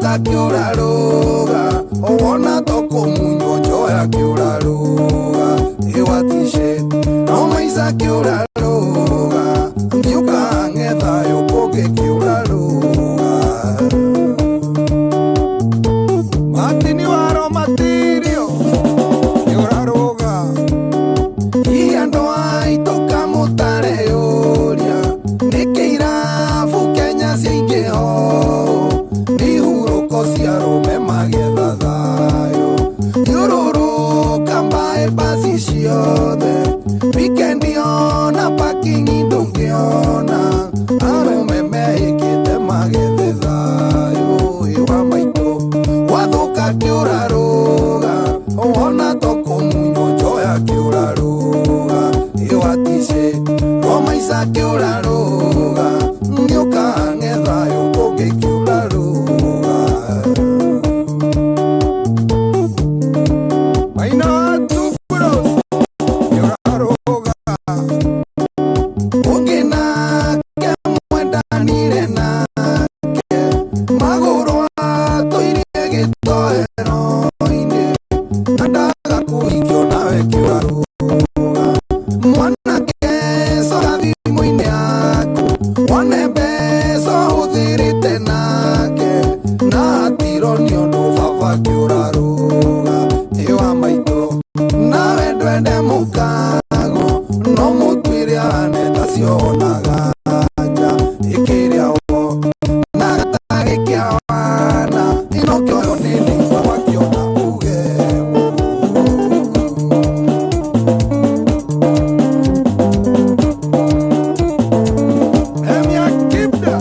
Gwathuka kĩũrarũga wona to kũmunywo njoya kĩũrarũga ĩwatice no maica kĩũrarũga ndiũkange thayũ kũngĩ kĩũrarũga Matini waro matirio kĩũrarũga Hihi andũ aitũ kamũtareyũria nĩkĩ irabu Kenya ciaingĩha ũũ nĩ hurũko cia arũme magetha thayũ thiũrũrũka mbaĩ basi ciothe wikendi ona parking ndũngĩona arũme mehĩkĩte magethe thayũ ĩwa maitũ gwathũka kĩũrarũga wona to kũmunywo njoya kĩũrarũga ĩwatice romaica kĩũrarũga nĩũkange thayũ kũngĩ kĩũrarũga Maina tubros kĩũrarũga ũngĩ nake mwendanire nake magũrũ atũirie gĩtoero-inĩ na ndaga kũhikio nawe kĩũrarũga mwanake cora thimũ-inĩ yaku wone mbeca ũhũthĩrĩte nake na hatirwo nĩ ũndũ baba kĩũrarũga ĩwa maitũ nawe ndwende mũkago no mũtuĩre ane tacionaga nja ĩkĩrĩa wo na gatarĩ kĩa wana ino kĩoyo nĩ nĩigua wakĩona uge Emia Kibda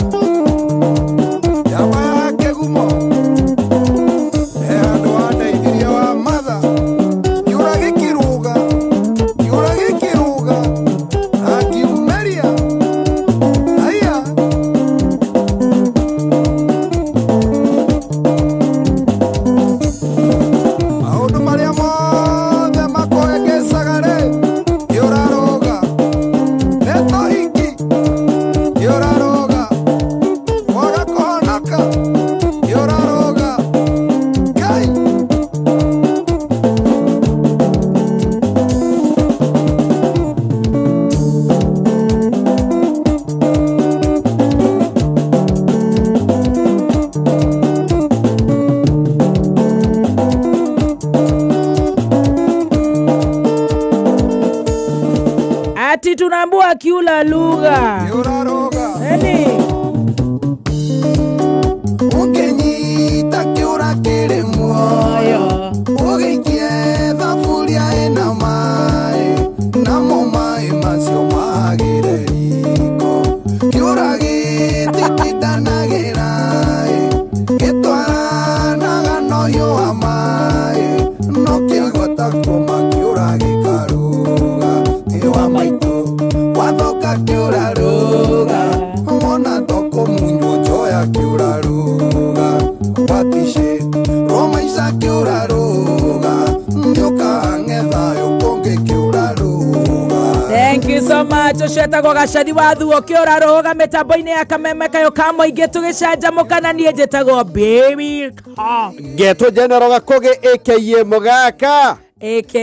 Jama ya Kegumo E andũ andeithirie wa matha Kĩũra gĩkĩrũga Kĩũra gĩkĩrũga Akiumeria Aya Maũndũ marĩa mothe makũhengecaga rĩ Kĩũrarũga Nĩ tũhiki Kĩũrarũga Kwaga kũhonoka Kĩũrarũga Ngai Ati tunaambua kiula lugha Kĩũrarũga yani Ũngĩnyita kĩũra kĩrĩ muoyo Ũgĩikie thaburia ĩna maĩ Namo maĩ macio magĩre riko Kĩũra gĩtitindanagĩra ĩ Gĩtwaranaga na ũhiũ wa maĩ No kĩaigua ta kuoma kĩũra gĩkarũga Ĩwa maitũ gwathoka kĩũrarũga Wona to kũmunywo njoya kĩũrarũga Gwatice romaica kĩũrarũga Nĩũkange thayũ kũngĩ kĩũrarũga Thank you so much ũcio etagwo gacathi wa thuo kĩũrarũga mĩtambo-inĩ ya kameme kayo ka mũingĩ tũgĩcanjamũka na niĩ njĩtagwo baby Calm, ngetwo general gakoge aka mugaka aka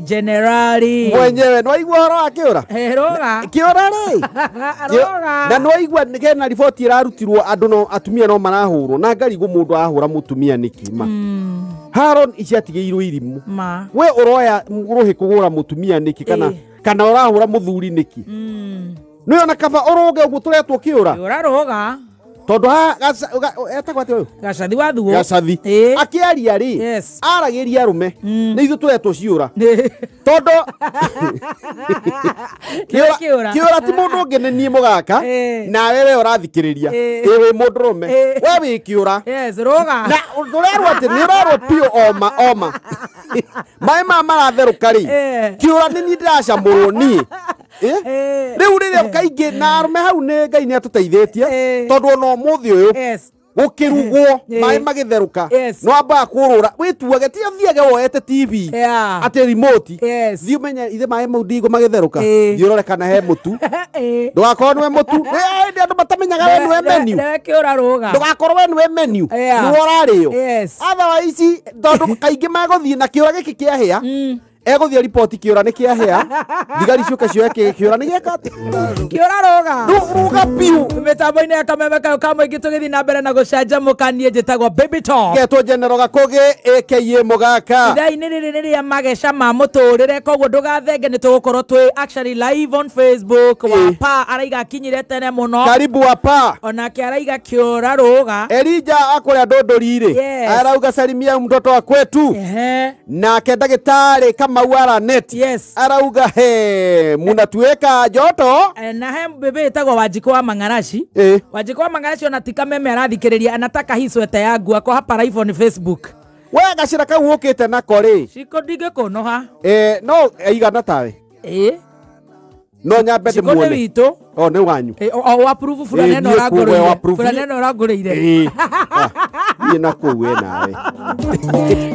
generali mwenyewe nwaigua horo wa kiura Eh, rũga kiura ri rũga na nwaigua kena riboti irarutirwo andu no atumia no marahurwo na ngarigwo mundu ahura mutumia niki ma haron iciatigĩirwo irimu ma we uroya ruhi kugura mutumia niki kana Ĩ. kana urahura muthuri niki nĩ ona kaba ũrũge ũguo tũretwo kĩũra kĩũrarũga tondũ ha etagwo atĩa ũyũ gacathi wa thuo gacathi Ĩ. akĩaria rĩ Yes. aragĩria arũme nĩ ithuĩ tũretwo ciũra tondũ Nĩwe kĩũra. kĩũra ti mũndũ ũngĩ nĩ niĩ mũgaka Ĩ. nawe we ũrathikĩrĩria Ĩ. ĩ wĩ mũndũrũme Ĩ. we wĩ kĩũra yes rũga na tũrerwo atĩ nĩ ũrerwo biũ oma oma maĩ maya maratherũka rĩ Ĩ. kĩũra nĩ niĩ ndĩracamũrwo niĩ Ĩ? Ĩ. rĩu rĩrĩa kaingĩ na arũme hau nĩ ngai nĩ atũteithĩtie Ĩ. tondũ ona ũmũthĩ ũyũ yes Gũkĩrugwo, maĩ magĩtherũka, no ambaga kũrũra wĩtuage, ti athiage woete TV atĩ remote. Thiĩ ũmenye ithe maĩ mau ndigũ magĩtherũka. Thiĩ ũrore kana he mũtu. Ndũgakorwo nĩwe mũtu. Nĩ andũ matamenyaga we nĩwe menu. Nĩwe kĩũra rũga. Ndũgakorwo we nĩwe menu. Nĩwe ũrarĩo. Otherwise, tondũ kaingĩ megũthiĩ na kĩũra gĩkĩ kĩahĩa, egũthiĩ riboti kĩũra nĩ kĩahĩa, thigari ciũke cioe kĩũra nĩ gĩeka atĩa? Kĩũra rũga. Rũga biũ. Mĩtambo-inĩ ya kameme kayo ka mũingĩ, tũgĩthiĩ na mbere na gũcanjamũka. Niĩ njĩtagwo Baby Talk. Getwo General Gakũgĩ aka Mũgaka. Ithaa-inĩ rĩrĩ nĩ rĩa mageca ma mũtũrĩre, koguo ndũgathenge, nĩ tũgũkorwo twĩ actually live on Facebook. Wapa araiga akinyire tene mũno. Karibu wapa. Onake araiga kĩũra rũga. Elija akũrĩa ndũndũri-rĩ, arauga salimia mtoto wa kwetu. Nake ndagĩtarĩ Kamau Aranet arauga he munatuweka joto. Na he mbebe ĩtagwo Wanjikũ wa Mang'araci. Wanjikũ wa Mang'araci ona ti kameme arathikĩrĩria, anataka hii sweta yangu ako hapa live on Facebook. We gacĩra kau ũkĩte nako rĩ? Ciko ndingĩkũnoha. No igana tawe. No nyambe Ciko nĩ ndĩmuone. witũ. O nĩ wanyu. O o approve fulana ĩno Niĩ kũu we ũrangũrĩire. approve. Fulana ĩno ũrangũrĩire. Ah, niĩ na kũu we nawe.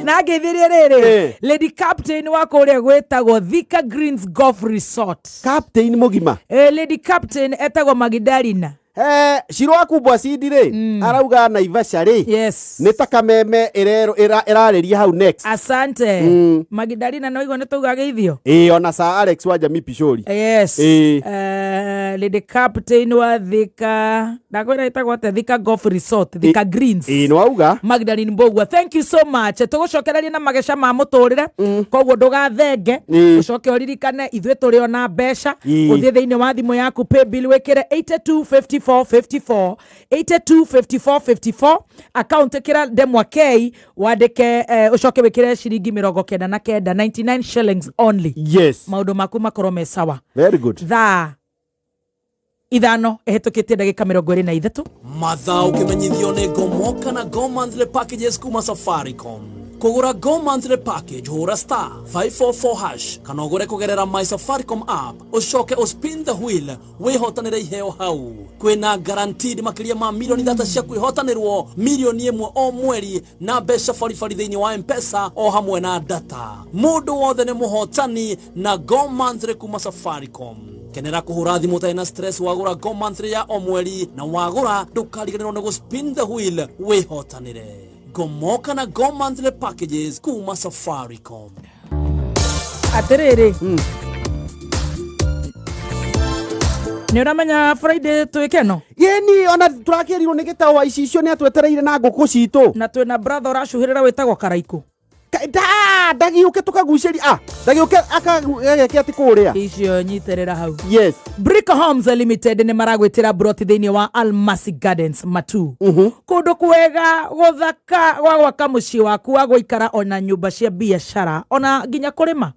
Na ngĩthirie rĩrĩ, Lady Captain wa kũrĩa gwĩtagwo Thika Greens Golf Resort. Captain mũgima. Lady Captain etagwo Magdalena. Ciro wa Cidi rĩ, arauga Naivasha rĩ, nĩ ta kameme ĩrarĩria hau next. Asante. Magdalena, no igua nĩ tauga geithio. Ĩĩ, ona sa Alex wa Jamii Pishori. Yes. Lady Captain wa Thika, ndakwĩra ĩtagwo atĩa? Thika Golf Resort, Thika Greens. Ĩĩ, nĩ wauga. Magdalene Mbogua, thank you so much. Tũgũcokereria na mageca ma mũtũrĩre, koguo ndũgathenge. Ũcoke ũririkane ithuĩ tũrĩ ona mbeca. Ũthiĩ thĩinĩ wa thimũ yaku, paybill, wĩkĩre 825454, 825454, account ĩkĩra ndemwa K, wandĩke ũcoke wĩkĩre ciringi 99, 99 shillings only. Maũndũ maku makorwo me sawa. Very good. Thaa 5 ĩhĩtũkĩtie ndagĩka 23. Mathaa ũkĩmenyithio nĩ Gomoka na Go Monthly Packages kuma Safaricom. Kũgũra Go Monthly Package, hũra star 544 hash kana ũgũre kũgerera My Safaricom app, ũcoke ũspin the wheel wĩhotanĩre iheo hau. Kwĩna guaranteed makĩria ma milioni 3 cia kwĩhotanĩrwo, milioni 1 o mweri, na mbeca baribari thĩinĩ wa M-Pesa o hamwe na data. Mũndũ wothe nĩ mũhotani na Go Monthly kuma Safaricom. Kenera kũhũra thimũ ũtarĩ na stress wagũra Go Monthly ya o mweri, na wagũra ndũkariganĩrwo nĩ gũspin the wheel wĩhotanĩre. Gomoka na Go Monthly Packages kuma Safaricom. Atĩrĩrĩ, nĩ ũramenya Friday twĩ keno. Yeni ona tũrakĩrirwo nĩ gĩtao wa icicio nĩ atwetereire na ngũkũ citũ. Na twĩna brother ũracuhĩrĩra wĩtagwo Karaikũ. Ndagiũke tũkagucĩria, ndagiũke akageke atĩ kũrĩa. Icio nyitĩrĩra hau. Yes. Brick Homes Limited nĩ maragwĩtĩra broti thĩinĩ wa Almasi Gardens Matu, kũndũ kwega gũthaka gwa gwaka mũciĩ waku wa gũikara, ona nyũmba cia biacara, ona nginya kũrĩma.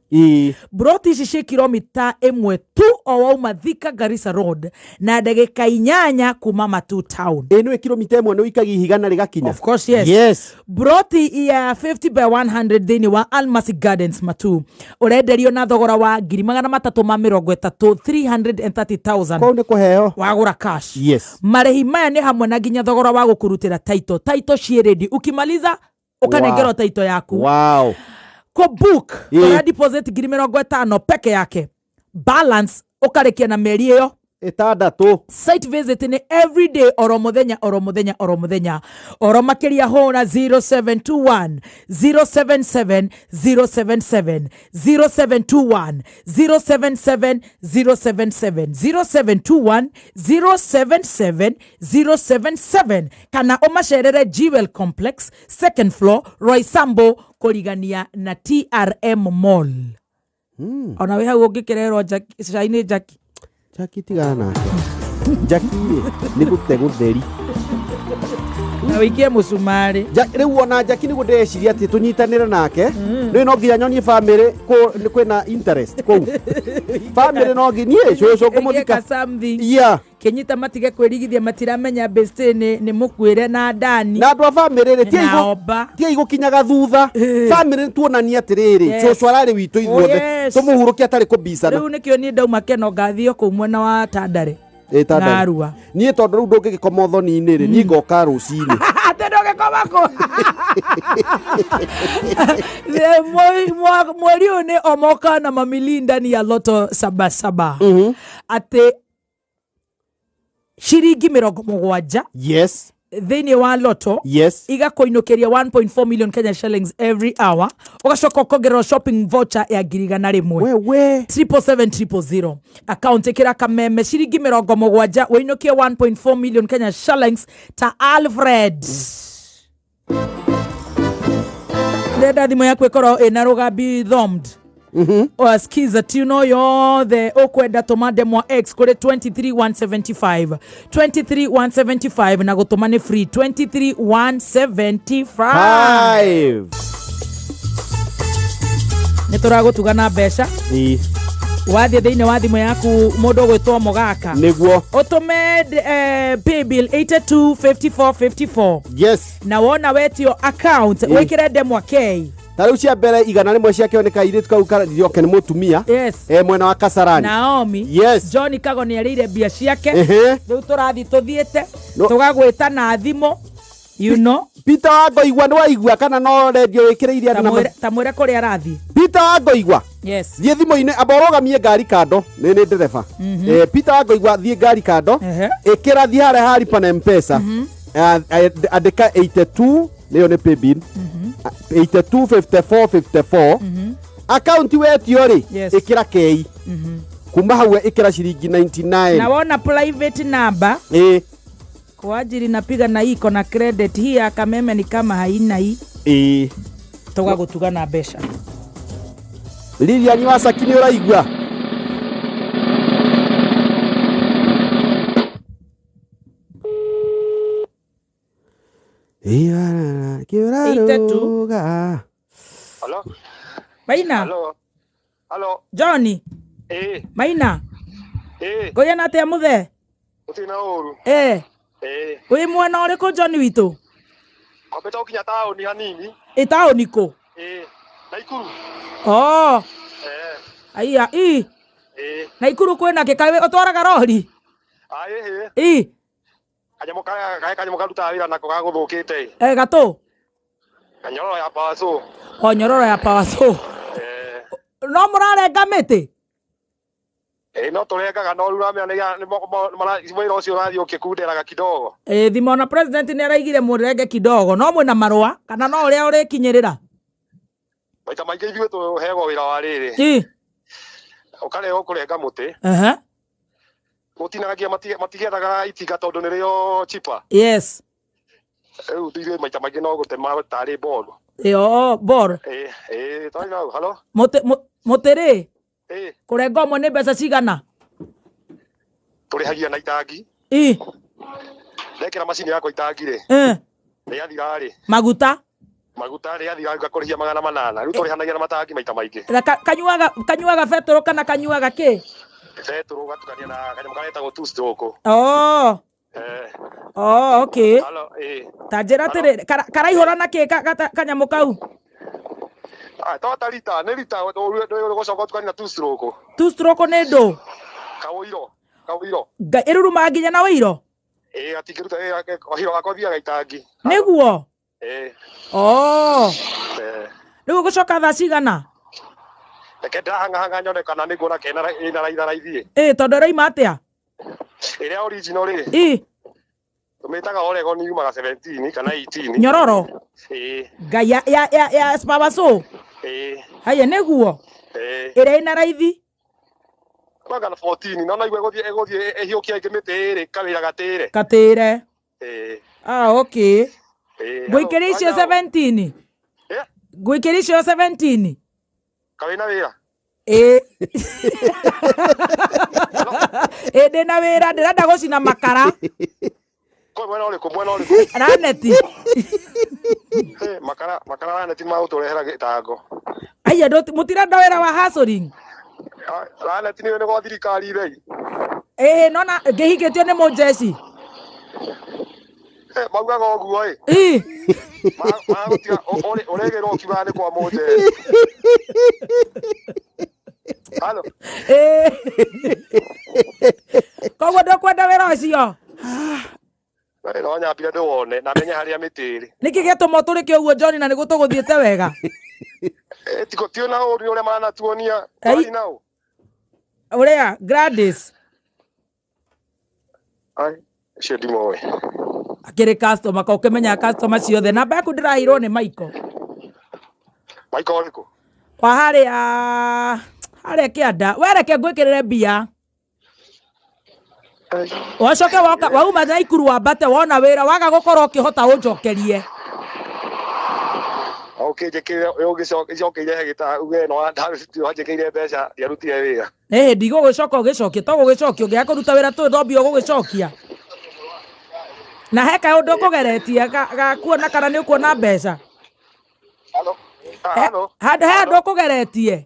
Broti ici ciĩ kilomita 1 tu o wauma Thika Garissa Road na ndagĩka 8 kuma Matu Town. Ĩ nĩwe kilomita 1 nĩ ũikagia ihiga na rĩgakinya. Of course, yes. Broti ya 50 by 100 thĩinĩ wa Almasi Gardens Matu ũrenderio na thogora wa 330,000, 330,000. Kũu nĩ kũheo. Wagũra cash. Marĩhi maya nĩ hamwe na nginya thogora wa gũkũrutĩra title. Title ciĩ ready, ukimaliza ũkanengerwo title yaku. Kũ book, ũra deposit 50,000 peke yake, balance ũkarĩkia na mĩeri ĩyo 6. Site visit nĩ every day, oro mũthenya, oro mũthenya, oro mũthenya. Oro makĩria hũra 0721 077 077, 0721 077 077, 0721 077 077, kana ũmacerere Jewel Complex, second floor, Roysambu, kũrigania na TRM Mall. Ona wĩ hau ũngĩkĩrerwo cai nĩ Jackie. Jackie, tigana nake. Jackie rĩ nĩ gũte gũtheri. Na wĩikie mũcumarĩ. Rĩu ona Jackie nĩguo ndĩreciria atĩ tũnyitanĩre nake. Rĩu no nginya nyonie family kwĩna interest kũu family, no nginya niĩ cũcũ ngũmũthika. Ĩgĩka something. Yeah. Kĩnyita matige kwĩrigithia, matiramenya beste nĩ mũkuĩre na ndani. Na andũ a family rĩ, Na omba. tiai gũkinyaga thutha. Family nĩ tuonanie atĩrĩrĩ, cũcũ ararĩ witũ Oh, ithuothe, yes. tũmũhurũke atarĩ kũbicana. Rĩu nĩkĩo niĩ ndauma keno ngathio kũu mwena wa Tandare. Ĩ, ta ndarĩ. Narua. Niĩ tondũ rĩu ndũngĩgĩkoma ũthoni-inĩ rĩ, niĩ ngoka rũcinĩ. Atĩ ndũngĩkoma kũ? Mweri ũyũ nĩ omoka na mamili ndani ya Lotto sabasaba. Atĩ ciringi 70 thĩinĩ wa Lotto igakũinũkĩria 1.4 million Kenya shillings every hour, ũgacoka ũkongererwo shopping voucher ya 100,000. Wewe. 777,000 account, ĩkĩra kameme ciringi 70 wĩinũkie 1.4 million Kenya shillings ta Alfred. Ndĩrenda thimũ yaku ĩkorwo ĩna rũgambi thumbed. Skiza tune o yothe ũkwenda, tũma ndemwa X kũrĩ 23175, 23175, na gũtũma nĩ free. 23175. Five. Nĩ tũragũtuga na mbeca. Wathiĩ thĩinĩ wa thimũ yaku, mũndũ ũgwĩtwo Mũgaka, ũtũme paybill 825454. Na wona wetio account, wĩkĩre ndemwa K. Ta rĩu cia mbere 100 ciakĩo nĩ kairĩtu kau karioke nĩ mũtumia. E mwena wa Kasarani. Naomi. John Kago nĩ arĩire mbia ciake. Rĩu tũrathiĩ tũthiĩte tũgagwĩta na thimũ you know. Peter wa Ngoigua, nĩ waigua kana no rendio wĩkĩrĩire andũ na Ta mwĩre kũrĩa arathiĩ. Peter wa Ngoigua, thiĩ thimũ-inĩ, amba ũrũgamie ngari kando, nĩ ndereba. Peter wa Ngoigua, thiĩ ngari kando, ĩkĩra, thiĩ harĩa ha lipa na Mpesa. Andĩka 82, nĩyo nĩ paybill, 825454. Akaunti wetio rĩ, ĩkĩra kei. Kuma hau ĩkĩra ciringi 99. Na wona private number kwa ajili napiga na hii iko na credit, hii ya kameme ni kama haina hii. Tũgagũtuga na mbeca. Lilian Wasaki, nĩ ũraigua? Kĩũraruga. Halo? Maina. Halo? Halo? Johnny. Eh, Maina. eh, Ngũria na atĩa mũthee? Gũtirĩ na ũru. Eh, Wĩ mwena ũrĩkũ, John witũ? Kwambĩte gũkinya taũni hanini. Ĩ taũni kũ? Eh, Naikuru. Oh. Eh, Aiya, i. Naikuru kwĩna kĩ? Kaĩ ũtwaraga rori? Ai ĩ. I. Kanyamũ kaya kae kanyamũ karutaga wĩra nako gagũthũkĩte. Eh, gatũ. Kanyororo ya power saw. O nyororo ya power saw. Eh, No mũrarenga mĩtĩ? Eh, no tũrengaga, no rĩu ũramenya nĩ wĩra ũcio ũrathiĩ ũkĩkunderaga kidogo. Ĩ thima ona president nĩ araigire mũrenge kidogo, no mwĩna marũa kana no ũrĩa ũrĩkinyĩrĩra? Maita maingĩ ithuĩ tũheagwo wĩra wa rĩrĩ. Ũkarehwo kũrenga mũtĩ. Gũtinangia matigethaga itinga tondũ nĩrĩo chipa. Rĩu ithuĩ maita maingĩ no gũtema tarĩ boro. Ĩyo bor. Eh, eh, twarĩ nau. Halo? Mũtĩ mũtĩ rĩ? Eh, Kũrenga ũmwe nĩ mbeca cigana? Tũrĩhagia na itangi. Ndekĩra macini yakwa itangi rĩ, rĩathira rĩ, Maguta. Maguta rĩathira ngakũrĩhia 800. Rĩu tũrĩhanagia na matangi maita maingĩ. Na kanyuaga betũrũ kana kanyuaga kĩ? Betũrũ ũgatukania na kanyamũ karetagwo two stroke. Oh. Eh, Oh, okay. Halo, eh. Ta njĩra atĩrĩrĩ, karaihũra na kĩ kanyamũ kau? Ah, to ta rita, nĩ rita ũgũcoka ũtukanie na two stroke. Two stroke nĩ ndũ? Kaũiro, kaũiro. Ngai, ĩrurumaga nginya na ũiro? Eh, gatingĩruta wĩra, kahiro gakwa thiaga itangi. Nĩguo? Eh, Oh. eh. Rĩu ũgũcoka thaa cigana? Reke ndĩrahang'ahang'a nyone kana nĩnguona kena ĩna raitha raithi. Ĩ tondũ ĩroima atĩa? Ĩrĩa original rĩ, tũmĩtaga Oregon, yumaga 17 kana 18. Nyororo? Ĩĩ. Ngai, ya power saw? Ĩĩ. Haya, nĩguo? Ĩĩ. Ĩrĩa ĩna raithi? Kwanga na 14, no naigua ĩgũthiĩ ĩhiũkia ĩngĩ mĩtĩ ĩrĩ kawĩra gatĩre. Katĩre. Ĩĩ. Ah, okay. Ĩĩ. Ngũikĩria icio 17? Eh? Ngũikĩria icio 17? Kawĩ na wĩra? Ĩ. Ĩ ndĩna wĩra, ndĩrenda gũcina makara. Kwĩ mwena ũrĩkũ, mwena ũrĩkũ? Raneti. Eh, makara raneti magũtũrehera gĩtango. Aya, mũtirenda wĩra wa hustling? Ah, raneti nĩ gwa thirikari rĩ. Ĩ nona ngĩhingĩtio nĩ mũnjeci. Eh, maugaga ũguo ĩ. Magũtiga ũregĩrwo ũkiugaga nĩ kwa mũnjeci. Halo. Koguo ndũkwenda wĩra ũcio? No nyambire ndĩwone na menye harĩa mĩtĩ ĩrĩ. Nĩkĩ gĩatũma ũtũrĩke ũguo John na nĩguo tũgũthiĩte wega? Tiko ti na ũru ũrĩa manatuonia. Twari nao. Ũrĩa Gladys Ai, ũcio ndimũĩ. Akĩrĩ customer ka ũkĩmenyaga customer ciothe. Namba yaku ndĩraheirwo nĩ Michael. Michael ũrĩkũ? Wa harĩa harĩa kĩanda. We reke ngwĩkĩrĩre mbia. Wacoke woka wauma Naikuru wambate wona wĩra waga gũkorwo ũkĩhota ũnjokerie. Ũkĩnjĩkĩrĩra ũgĩcokeire he gĩta uge no wanjĩkĩire mbeca ndiarutire wĩra. Nĩ hĩndĩ igũgĩcoka ũgĩcokie to gũgĩcokia ũngĩaga kũruta wĩra tũĩ no mbia ũgũgĩcokia. Na he kaũndũ ũkũgeretie ga kuona kana nĩ ũkuona mbeca. Halo. Halo. Handũ he handũ ũkũgeretie.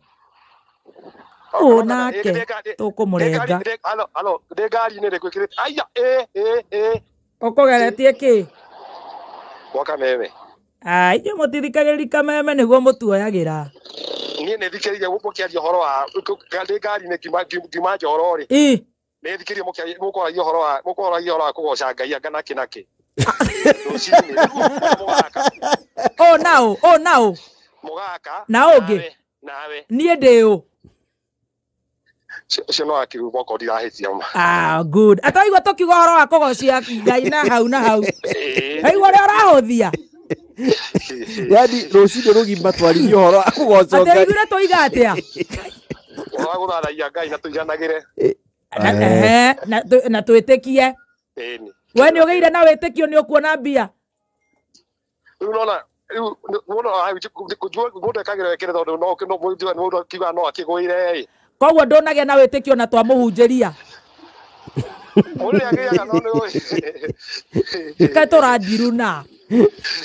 Ũ nake tũkũmũrenga. Halo, halo, ndĩ ngari-inĩ ndĩkwĩkĩrĩte. Aya, ĩ ĩ ĩ. Ũkũgeretie kĩ? Gwa Kameme. Ai, inyuĩ mũtithikagĩrĩria Kameme nĩguo mũtuoyagĩra. Niĩ nĩ thikĩrĩirie mũkĩaria ũhoro wa ndĩ ngari-inĩ ngiuma Njoro rĩ. Ĩ. Nĩ thikĩrĩirie mũkĩaria mũkwaragia ũhoro wa mũkwaragia ũhoro wa kũgoca Ngai anga nakĩ nakĩ. Rũcinĩ mũgaka. Ũ naũ, ũ naũ. Mũgaka. Na ũngĩ? Nawe. Niĩ ndĩ ũ? Ũcio no akiruga okorwo ndirahĩtia ma. Ah, good. Ataigua tũkiuga ũhoro wa kũgocia Ngai na hau na hau. Aigua ũrĩa ũrahũthia. Yani rũcinĩ rũgima twaririe ũhoro wa kũgoca Atĩ Ngai. ũiguire tũiga atĩa? Ũhoro wa gũthathaiya Ngai na tũiganagĩre. Na twĩtĩkie. Ĩni. We nĩ ũgĩire na wĩtĩkio nĩ ũkuona mbia. Rĩu nona rĩu mũndũ ekagĩra wekere tondũ no mũndũ akiuga no akĩgũire ĩ. Koguo ndũnagĩa na wĩtĩkio na twamũhunjĩria. Mũndũ nĩagĩaga no nĩ Kaĩ tũrandiruna.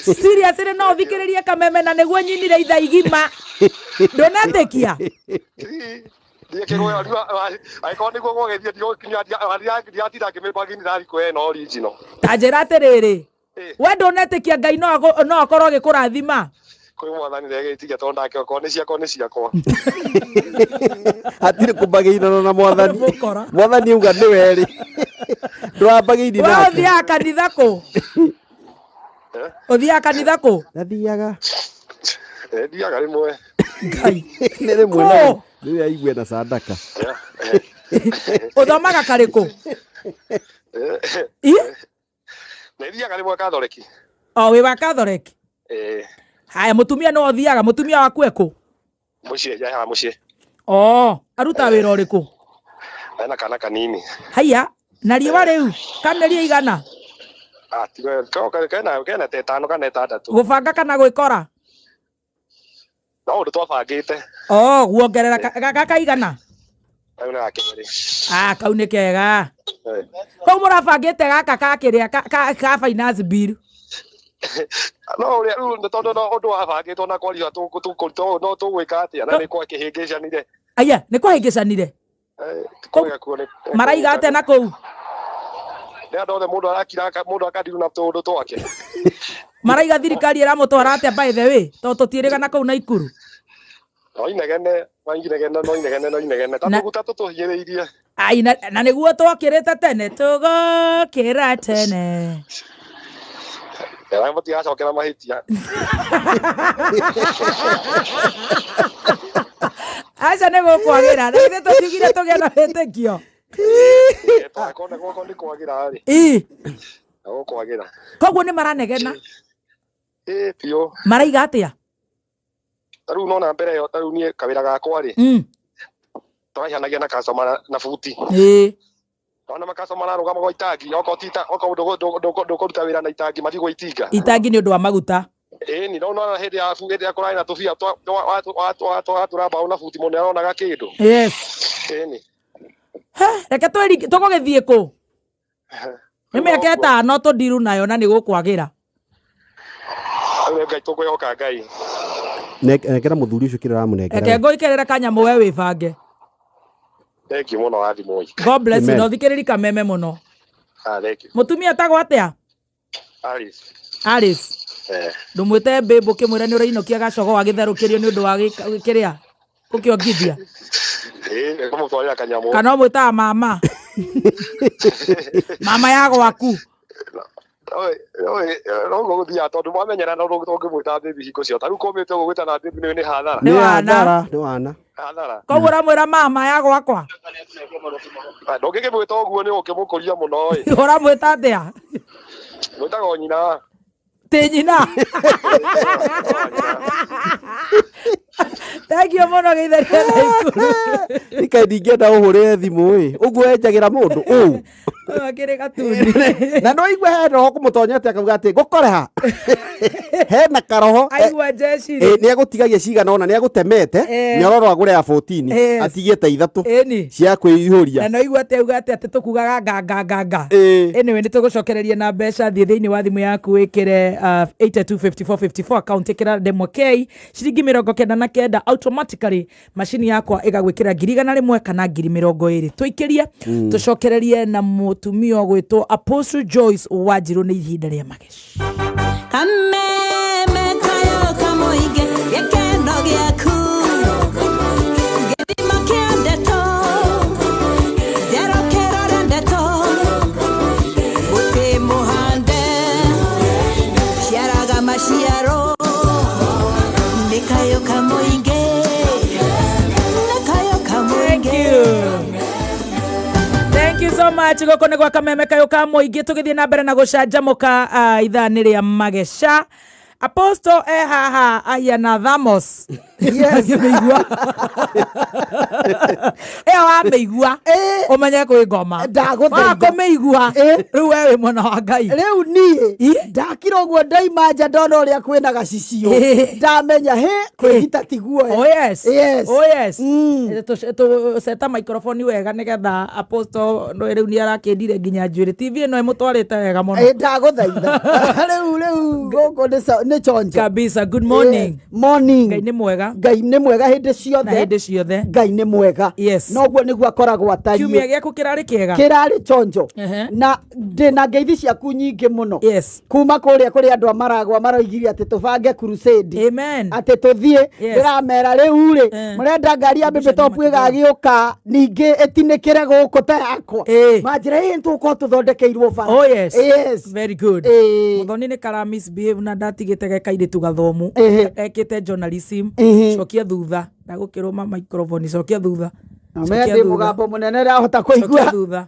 Seriously no ũthikĩrĩrie Kameme na nĩguo nyinire ithaa igima. Ndũnetĩkia? Ndiakĩgũra angĩkorwo nĩguo gwagĩthiĩ ndiratinda ngĩmĩbagini thikũ ĩno original. Ta njĩra atĩrĩrĩ. We ndũnetĩkia Ngai no akorwo agĩkũrathima? Kwĩ mwathani ndegĩtiria tondũ nake okorwo nĩ ciakwa nĩ ciakwa. Hatirĩ kũmbagĩinana na mwathani. Mwathani auga nĩ werĩ. Ndũrambagĩini We nake. ũthiaga kanitha kũ? Ũthiaga kanitha kũ? Ndathiaga. Thiaga rĩmwe. Ngai. Nĩ rĩmwe na rĩrĩa aigue na sadaka. Ũthomaga karĩkũ? Ĩ? Nĩ thiaga rĩmwe Katholeki. O wĩ wa Katholeki? Ĩ. Haya, mũtumia no ũthiaga, mũtumia waku ekũ? Mũciĩ, nja mũciĩ. Oh, aruta wĩra ũrĩkũ? Ena kana kanini. Haya, na riũa rĩu kamĩeri igana? Ah, tiga kena kena ta ĩtano kana ĩtandatũ. Gũbanga kana gwĩkora? No ũndũ twabangĩte. Oh, guongerera gaka igana? Kau nĩ ga kerĩ. Ah, kau nĩ kega. Kau mũrabangĩte gaka ka kĩrĩa ka finance bill. No ũrĩa rĩu tondũ no ũndũ wabangĩtwo na kwaria no tũgwĩka atĩa na nĩ kwakĩhĩngĩcanire. Aya, nĩ kwahĩngĩcanire? Maraiga atĩa na kũu? Nĩ andũ othe mũndũ arakira mũndũ akandiru na tũũndũ twake. Maraiga thirikari ĩramũtwara atĩa by the way? Tondũ tũtiĩrĩga na kũu Naikuru. No inegene, no inegene, no inegene, no inegene. Ta tũguta tũtũhinyĩrĩirie. Ai, na nĩguo twokĩrĩte tene, tũgokĩra tene. Era mũtigacokera mahĩtia. Aca nĩ gũkwagĩra, na ithuĩ tũtiugire tũgĩe na wĩtĩkio. Gũkũ nĩ kwagĩra rĩ. Ĩ. Gũkwagĩra. Koguo nĩ maranegena? Ĩ, biũ. Maraiga atĩa? Ta rĩu nona mbere ĩyo, ta rĩu niĩ kawĩra gakwa rĩ. Tũraihanagia na customer na buti. Ĩ. Ona makastoma mararũgama gwa itangi, okorwo ti okorwo ndũkũruta wĩra na itangi mathiĩ gwa itinga. Itangi nĩ ũndũ wa maguta. Ĩni, no nona hĩndĩ ya hĩndĩ ya kũrarĩ na tũbia twatũra mbaũ na buti mũndũ nĩaronaga kĩndũ. Yes. Ĩni. Reke tũgũgĩthiĩ kũ? Nĩ mĩaka ĩtano tũndiru nayo na nĩ gũkwagĩra. Rĩu Ngai tũkwĩhoka Ngai. Nengera mũthuri ũcio kĩrĩa ũramũnengera. Reke ngũikerere kanyamũ we wĩbange. Thank you mũno wathimwo. God bless you. Na ũthikĩrĩri Kameme mũno. Ah, thank you. Mũtumia etagwo atĩa? Alice. Alice. Ndũmwĩte mbĩmbũ kĩmwĩre nĩ ũrainũkia gacogo wagĩtherũkĩrio nĩ ũndũ wa kĩrĩa gũkĩongithia. Ĩ, ngũmũtwarĩra kanyamũ. Kana ũmwĩtaga mama. Mama ya gwaku. Noguo gũthiaga tondũ mwamenyera no ũngĩmwĩta baby hingo ciothe. Ta rĩu kũmĩte ũguo gwĩtana baby nĩ hathara. Nĩ wana. Nĩ wana. Hathara. Koguo ũramwĩra mama ya gwakwa. Ndũngĩkĩmwĩta ũguo nĩ ũkĩmũkũria mũno ĩ. Ũramwĩta atĩa? Mwĩtaga o nyina. Ti nyina. Thank you mũno geitharia Naikuru. Ikai ndingĩenda ũhũrĩre thimũ ĩ ũguo enjagĩra mũndũ ũũ. Ũyũ akĩrĩ gatuni. Na no igue he roho kũmũtonyete akauga atĩ ngũkoreha. Hena karoho. Aigua jeshi. Nĩ egũtigagia cigana ũna nĩ egũtemete nyororo agũre ya 14 atigĩte ithatũ cia kwĩihũria. Na no igua atĩ auga atĩ atĩ tũkugaga nga nga nga nga. Anyway, nĩ tũgũcokereria na mbeca thiĩ thĩinĩ wa thimũ yaku wĩkĩre 825454 account ĩkĩra ndemwa K ciringi 99 automatically macini yakwa ĩgagwĩkĩra 100,000 kana 20,000 tũikĩrie tũcokererie na mũtumia ũgwĩtwo Apostle Joyce Wanjirũ nĩ ihinda rĩa mageca. Kameme kayo kamoige gĩkeno gĩaku gĩthima kĩa ndeto therũkĩro rĩa ndeto mũtĩ mũhande ciaraga maciaro nĩ kayo kamoige nĩ kayo Thank kamoige. you. Thank you so much. Gũkũ nĩ gwa kameme kayũ ka mũingĩ tũgĩthiĩ na mbere na gũcanjamũka ithaa-inĩ rĩa mageca. Apostle e haha ahiana Thamos. Yes. Akĩmĩigua. Ĩyo wamĩigua ũmenye kwĩ ngoma. Ndagũthaitha. Wakũmĩigua rĩu we wĩ mwena wa Ngai. Rĩu niĩ ndakira ũguo ndaima nja ndona ũrĩa kwĩna gacicio ndamenya hĩ kwĩgita tiguoya. Oh yes. Yes. Oh yes. Tũceta microphone wega nĩgetha Apostle no rĩu nĩ arakĩndire nginya njuĩrĩ. TV ĩno ĩmũtwarĩte wega mũno. Ndagũthaitha. Rĩu gũkũ nĩ chonjo. Kabisa. Good morning. Morning. Ngai nĩ mwega. Ngai nĩ mwega hĩndĩ ciothe. Na hĩndĩ ciothe. Ngai nĩ mwega. Yes. Noguo nĩguo akoragwo atariĩ. Kiumia gĩaku kĩrarĩ kĩega? Kĩrarĩ chonjo. Na ndĩna ngeithi ciaku nyingĩ mũno. Yes. Kuma kũrĩa kũrĩ andũ a Maragwa maroigire atĩ tũbange crusade. Amen. Atĩ tũthiĩ. Yes. Ndĩramera rĩu rĩ mũrenda ngari ya Baby Top ĩgagĩũka ningĩ ĩtinĩkĩre gũkũ ta yakwa. Manjĩra ĩ tũgũkorwo tũthondekeirwo bara. Oh yes. Yes. Very good. Muthoni nĩ kara misbehave na ndatigĩte ge kairĩtu gathomu. Ekĩte journalism. Cokia thutha. Ndagũkĩrũma microphone cokia thutha. Amenya ndĩ mũgambo mũnene ndahota Cokia kũigua. thutha.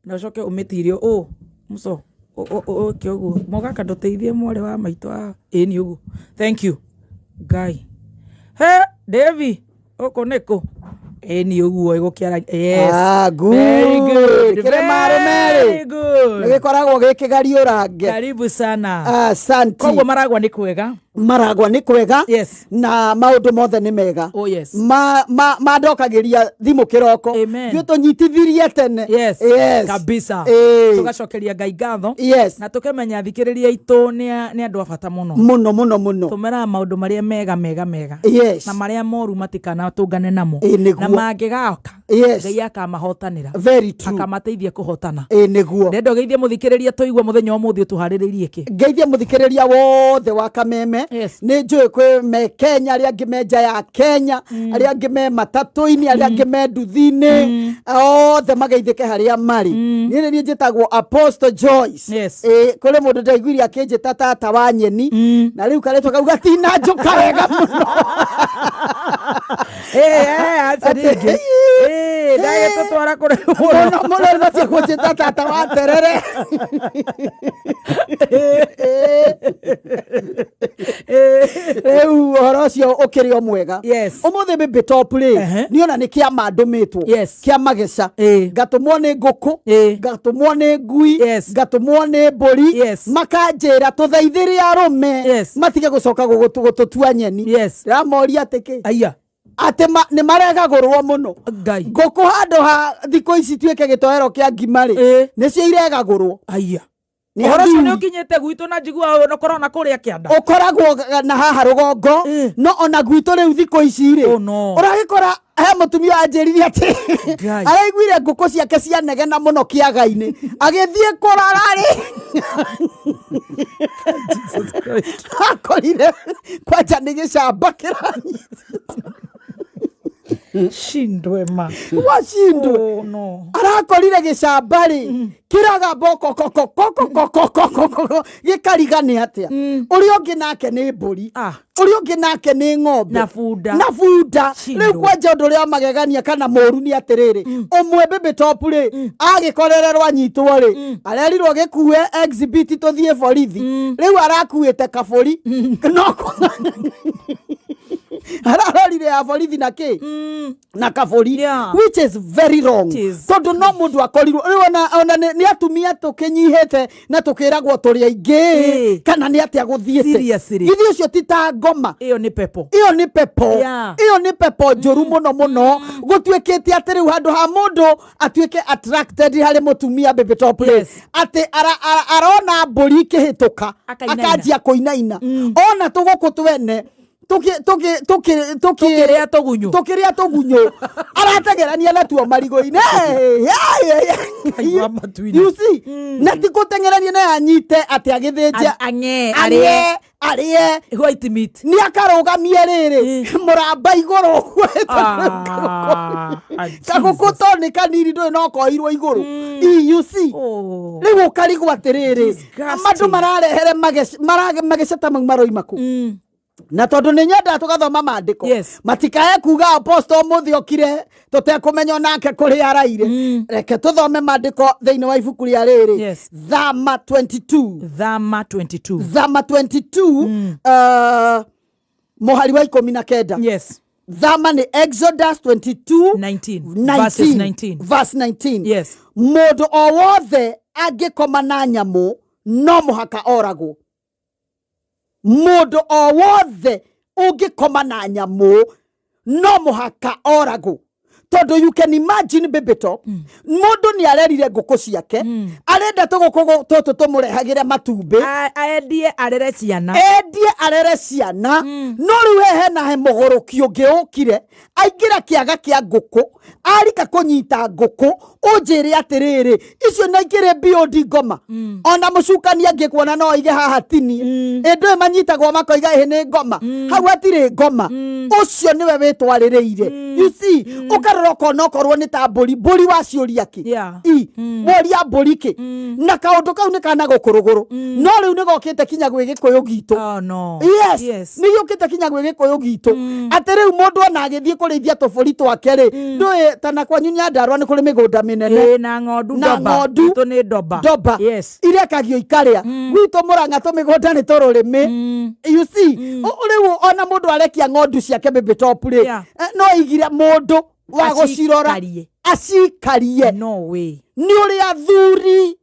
Na ũcoke ũmĩtirie ũ mũco ũke ũguo mũgaka ndũteithie mwarĩ wa maitũ haha. Ĩni ũguo. Thank you. Ngai. He Devi ũkũ nĩkũ? Ĩni ũguo ĩgũkĩara. Yes. Ah, good. Very good. Kĩrĩ marĩ merĩ. Very good. Nĩ gĩkoragwo gĩkĩgariũrange. Karibu sana. Asante. Koguo Maragwa nĩ kwega. Maragwa nĩ kwega. Yes. Na maũndũ mothe nĩ mega. Oh yes. Mandokagĩria thimũ kĩroko. Amen. Ithuĩ tũnyitithirie tene. Yes. Yes. Kabisa. Tũgacokeria Ngai ngatho. Yes. Na tũkemenya thikĩrĩria aitũ nĩ andũ a bata mũno. Mũno mũno mũno. Tũmeraga maũndũ marĩa mega mega mega. Yes. Na marĩa moru matikanatũngane namo. Nĩguo. Na mangĩgoka. Yes. Ngai akamahotanĩra. Very true. Akamateithia kũhotana. Nĩguo. Ndenda ũgeithie mũthikĩrĩria tũigue mũthenya wa ũmũthĩ ũtũharĩrĩirie kĩ. Ngeithie mũthikĩrĩria wothe wa Kameme. Nĩ njũĩ kwĩ me Kenya arĩa angĩ me nja ya Kenya arĩa angĩ me matatũ-inĩ arĩa angĩ me nduthi-inĩ othe mageithĩke harĩa marĩ. Niĩ nĩ niĩ njĩtagwo Apostle Joyce. Kũrĩ mũndũ ndaiguire akĩnjĩta tata wa nyeni na rĩu karĩtwa kau gatinanjũka wega mũno. Aca rĩngĩ. Ndagĩtũtwara kũrĩ mũno mũno nĩ matia kũnjĩta tata wa terere. Rĩu ũhoro ũcio ũkĩrĩ o mwega. Ũmũthĩ Baby Top rĩ niĩ ona nĩ kĩama ndũmĩtwo. Kĩa mageca. Ngatũmwo nĩ ngũkũ. Ngatũmwo nĩ ngui. Ngatũmwo nĩ mbũri. Makanjĩra tũthaithĩre arũme matige gũcoka gũtũtua nyeni. Ndĩramoria atĩ kĩ? Aya. Atĩ nĩ maregagũrwo mũno. Ngai. Ngũkũ handũ ha thikũ ici tuĩke gĩtoero kĩa ngima rĩ nĩcio iregagũrwo. Aya. Nĩ Ũhoro ũcio nĩ athuri. ũkinyĩte gwitũ na njiguaga ũkoragwo na kũrĩa kĩanda. Ũkoragwo na haha rũgongo no ona gwitũ rĩu thikũ ici rĩ ũragĩkora he mũtumia anjĩrire atĩ araiguire ngũkũ ciake cianegena mũno kĩaga-inĩ agĩthiĩ kũrora rĩ akorire kwanja nĩ gĩcamba kĩranyitĩte. Shindwe ma. Washindwe. Oh, no. Arakorire gĩcamba rĩ, kĩragamba kokokokokokokokoko gĩkariga nĩ atĩa. Ũrĩa ũngĩ nake nĩ mbũri. Ah. Ũrĩa ũngĩ nake nĩ ng'ombe. Na bunda. Na bunda. Shindwe. Rĩu kwanja ũndũ ũrĩa wa magegania kana mũũru nĩ atĩrĩrĩ, ũmwe Baby Top rĩ, agĩkorererwo anyitwo rĩ, arerirwo gĩkue exhibit tũthiĩ borithi. Rĩu arakuĩte kabũri. No ararorire ya borithi na kĩ? Na kabũri. Yeah. Which is very wrong. It is. Tondũ no mũndũ akorirwo rĩu ona nĩ atumia tũkĩnyihĩte na tũkĩragwo tũrĩ aingĩ Ĩ. kana nĩ atĩa gũthiĩte. Seriously. Githĩ ũcio ti ta ngoma. Ĩyo nĩ pepo. Ĩyo nĩ pepo. Yeah. Ĩyo nĩ pepo njũru mũno mũno. Gũtuĩkĩte atĩ rĩu handũ ha mũndũ atuĩke attracted harĩ mũtumia Baby Top rĩ, Yes. atĩ arona mbũri ikĩhĩtũka Akainaina. akanjia kũinaina. Ona tũgũkũ twene Tũkĩrĩa tũgunyũ. tũkĩrĩa tũgunyũ aratengerania natuo marigũ-inĩ. Hey, hey, hey. Kaigua matu-inĩ. You see? Na ti gũteng'erania na anyite atĩ agĩthĩnje Ang'e, ang'e arĩe. arĩe White meat. nĩ akarũgamie rĩrĩ mũramba igũrũ ũguo. Ah, Kagũkũ Jesus. to nĩ kanini ndũĩ no koirwo igũrũ. You see? Oh. Rĩu ũkarigwo atĩrĩrĩ, Disgusting. andũ mararehere mageca ta mau maroima kũ? Na tondũ nĩ nyendaga tũgathoma maandĩko. Yes. Matikae kuga apostle ũmũthĩ okire tũtekũmenya onake kũrĩa araire. Reke tũthome maandĩko thĩinĩ wa ibuku rĩa rĩrĩ. Yes. Thama 22. Thama 22. Thama 22, mũhari wa 19. Yes. Thama nĩ Exodus 22 19. 19. Verses 19. Verse 19. Yes. Mũndũ o wothe angĩkoma na nyamũ no mũhaka oragwo. Mũndũ o wothe ũngĩkoma na nyamũ no mũhaka oragwo. Tondũ you can imagine Baby Top, mũndũ nĩ arerire ngũkũ ciake, arenda tũgũkũ tũtũ tũmũrehagĩre matumbĩ, Aendie arere ciana. Endie arere ciana. No rĩu he hena he mũgũrũki ũngĩ ũkire aingĩra kĩaga kĩa ngũkũ arika kũnyita ngũkũ ũnjĩre atĩrĩrĩ icio na ikĩrĩ beyond ngoma. Ona mũcukani angĩkuona no aige haha tini ĩndũ manyitagwo makoiga ĩhĩ nĩ ngoma. Hau hatirĩ ngoma. Ũcio nĩwe wĩtwarĩrĩire. You see? Ũkarora ũkona okorwo nĩ ta mbũri, mbũri waciũria kĩ? Yeah. I woria mbũri kĩ? Na kaũndũ kau nĩ kana gũkũrũgũrũ no rĩu nĩ gokĩte kinya gwĩ gĩkũyũ gitũ. Oh, no. Yes. Yes. Nĩ gĩũkĩte kinya gwĩ gĩkũyũ gitũ atĩ rĩu mũndũ ona agĩthiĩ kũrĩithia tũbũri twake rĩ, ndũĩ ta na kwanyu Nyandarua nĩ kũrĩ mĩgũnda mĩnene. Ĩ, na ng'ondu Na ndomba. ng'ondu. Gwitũ nĩ ndomba. Ndomba. Yes. Irekagio ikarĩa. Gwitũ Mũrang'a tũmĩgũnda nĩ tũrũrĩmĩ. You see? Rĩu ona mũndũ arekia ng'ondu ciake Baby Top rĩ, Yeah. no aigire mũndũ wa gũcirora Acikarie. acikarie. No way. Nĩ ũrĩa athuri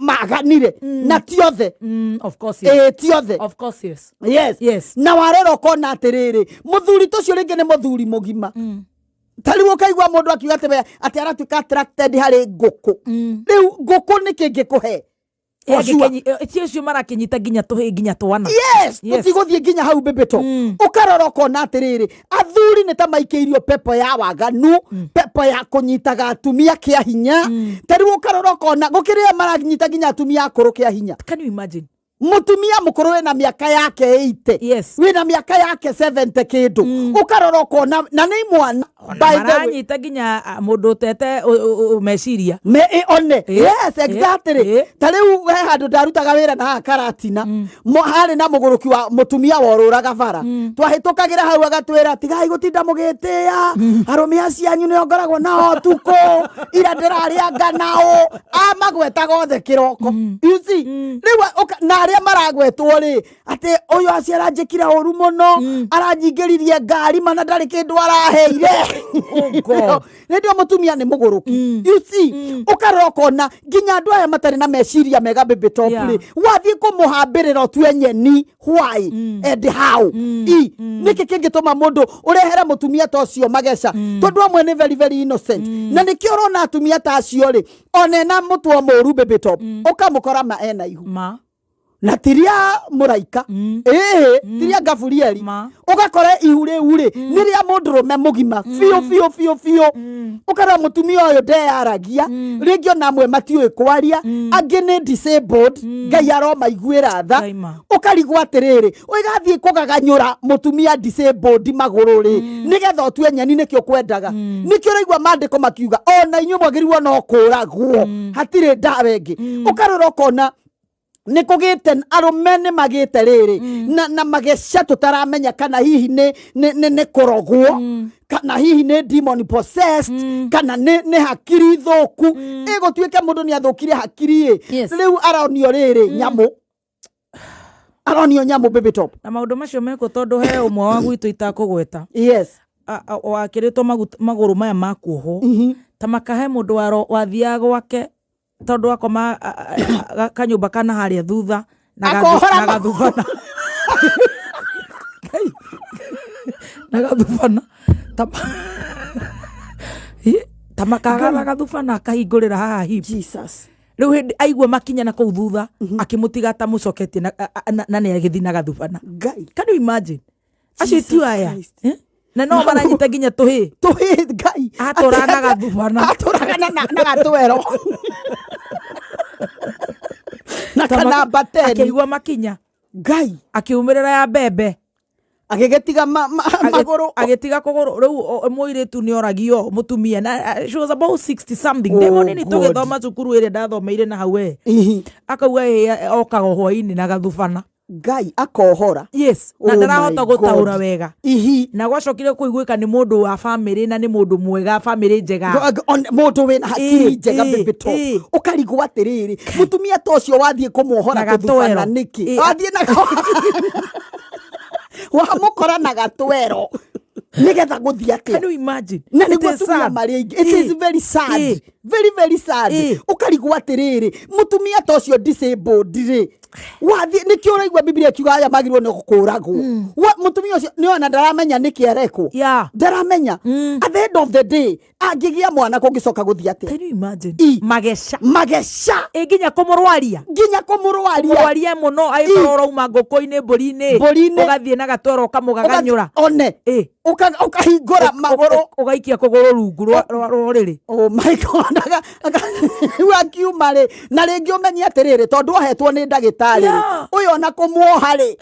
maganire na ti othe. Of course yes. Ĩ, ti othe. Of course yes. Yes. Yes. Na warora ũkona atĩrĩrĩ, mũthuri tũcio rĩngĩ nĩ mũthuri mũgima. Ta rĩu ũkaigua mũndũ akiuga atĩ atĩ aratuĩka attracted harĩ ngũkũ. Rĩu ngũkũ nĩ kĩngĩkũhe? For sure. Ti ũcio marakĩnyita nginya tũhĩ nginya twana. Yes, Yes. tũtigũthiĩ nginya hau Baby Top. Ũkarora ũkona atĩrĩrĩ, athuri nĩ ta maikĩirio pepo ya waganu, pepo ya kũnyitaga atumia kĩa hinya. Ta rĩu ũkarora ũkona gũkĩrĩa maranyita nginya atumia akũrũ kĩa hinya. Can you imagine? Mũtumia mũkũrũ wĩna mĩaka yake 80. Yes. Wĩna mĩaka yake 70 kĩndũ. Ũkarora ũkona na nĩ imwana. Ona By the way, maranyita nginya mũndũ ũtete meciria. Me one. Yes, exactly. Ta rĩu he handũ ndarutaga wĩra na haha Karatina. Harĩ na mũgũrũki wa mũtumia worũraga bara. Twahĩtũkagĩra hau agatwĩra tigai gũtinda mũgĩtĩĩa. Arũme acio anyu nĩo ngoragwo nao ũtukũ. Ira ndĩrarĩanga nao. Amagwetaga othe kĩroko. You see? Rĩu na arĩa maragwetwo rĩ, atĩ ũyũ acio aranjĩkire ũru mũno, aranyingĩririe ngari mana ndarĩ kĩndũ araheire. Oh God. Nĩ ndio mũtumia nĩ mũgũrũki. You see? Ũkarora ũkona nginya andũ aya matarĩ na meciria mega Baby Top rĩ, wathiĩ kũmũhambĩrĩra ũtue nyeni why and how. I nĩkĩ kĩngĩtũma mũndũ ũrehere mũtumia ta ũcio mageca? Tondũ amwe nĩ very very innocent. Na nĩkĩo ũrona atumia ta acio rĩ, ona ena mũtwe mũũru Baby Top, ũkamũkora ma ena ihu. Ma. Na ti rĩa mũraika, ĩĩ, ti rĩa Gaburieli. Ma. Ũgakora ihu rĩu rĩ nĩ rĩa mũndũrũme mũgima biũ biũ biũ biũ. Ũkarora mũtumia ũyũ ndeyaragia rĩngĩ, ona amwe matiũĩ kwaria, angĩ nĩ disabled, Ngai aromaiguĩra tha. Ngai ma. Ũkarigwo atĩrĩrĩ, ũgathiĩ kũgaganyũra mũtumia disabled magũrũ rĩ, nĩgetha ũtue nyeni nĩkĩo kwendaga? Nĩkĩo ũraigua maandĩko makiuga ona inyuĩ mwagĩrĩirwo no kũragwo, hatirĩ ndawa ĩngĩ. Ũkarora ũkona nĩ kũgĩte arũme nĩ magĩte rĩrĩ na mageca tũtaramenya kana hihi nĩ kũrogwo, kana hihi nĩ demon possessed, kana nĩ hakiri thũku. Ĩgũtuĩke mũndũ nĩ athũkire hakiri ĩ. Rĩu aronio rĩrĩ nyamũ, aronio nyamũ, baby top. Na maũndũ macio mekwo tondũ he ũmwe wa gwitũ itakũgweta wakĩrĩtwo magũrũ maya ma kuohwo ta makahe mũndũ wathiaga gwake tondũ akoma kanyũmba kana harĩa thutha na Akohora na gathubana. Ngai. Na gathubana ta makaga na gathubana akahingũrĩra haha hip. Jesus. Rĩu hĩndĩ aigua makinya na kũu thutha akĩmũtiga atamũcoketie na nĩ agĩthiĩ na gathubana. Ngai. Can you imagine acio Jesus itio aya? Christ. Eh? Na no maranyita nginya tũhĩ. Tũhĩ, Ngai. Atũraga na gathubana. Atũraga na gatwero na kanamba 10. Akĩigua makinya. Ngai. Akiumĩrĩra ya mbembe. Agĩgĩtiga magũrũ. Agĩtiga kũgũrũ rĩu mũirĩtu nĩ oragio mũtumia na she was about 60 something. Oh, Ndĩ mũnini God. tũgĩthoma cukuru ĩrĩa ndathomeire na hau we. Akauga ĩ okaga hwainĩ na gathubana. Ngai, akohora. Yes, na Oh ndarahota my gũtaũra God. wega. Na gwacokire kũiguĩka nĩ mũndũ wa bamĩrĩ na nĩ mũndũ mwega, bamĩrĩ njega. Mũndũ wĩna hakiri njega, baby top. Ũkarigwo atĩrĩrĩ, mũtumia ta ũcio wathiĩ kũmuohora Na tũthubana gatwero. nĩkĩ? Wathiĩ na wamũkora na gatwero nĩgetha gũthiĩ Can atĩa? you imagine? Na It nĩguo is atumia sad. marĩ aingĩ. It is very sad, very very sad. Ũkarigwo atĩrĩrĩ, mũtumia ta ũcio disabled rĩ, wathiĩ nĩkĩo ũraigua Biblia ikiuga aya magĩrĩirwo nĩ kũragwo. Mũtumia ũcio nĩ ona ndaramenya nĩkĩ arekwo. Ndaramenya. At the end of the day angĩgĩa mwana kũngĩcoka gũthiĩ atĩa? Can you imagine? Mageca. Mageca. Ĩ nginya kũmũrwaria. Nginya kũmũrwaria. Kũmũrwaria mũno agĩkorwo ũrauma ngũkũ-inĩ, mbũri-inĩ. Mbũri-inĩ. Ũgathiĩ na gatwero ũkamũgaganyũra. One. Ũkahingũra magũrũ. Ũgaikia kũgũrũ rungu rwa rũrĩrĩ. Oh my God, rĩu akiuma rĩ, na rĩngĩ ũmenye atĩrĩrĩ, tondũ ohetwo nĩ ndagĩtarĩ rĩ, ũyũ ona kũmuoha rĩ,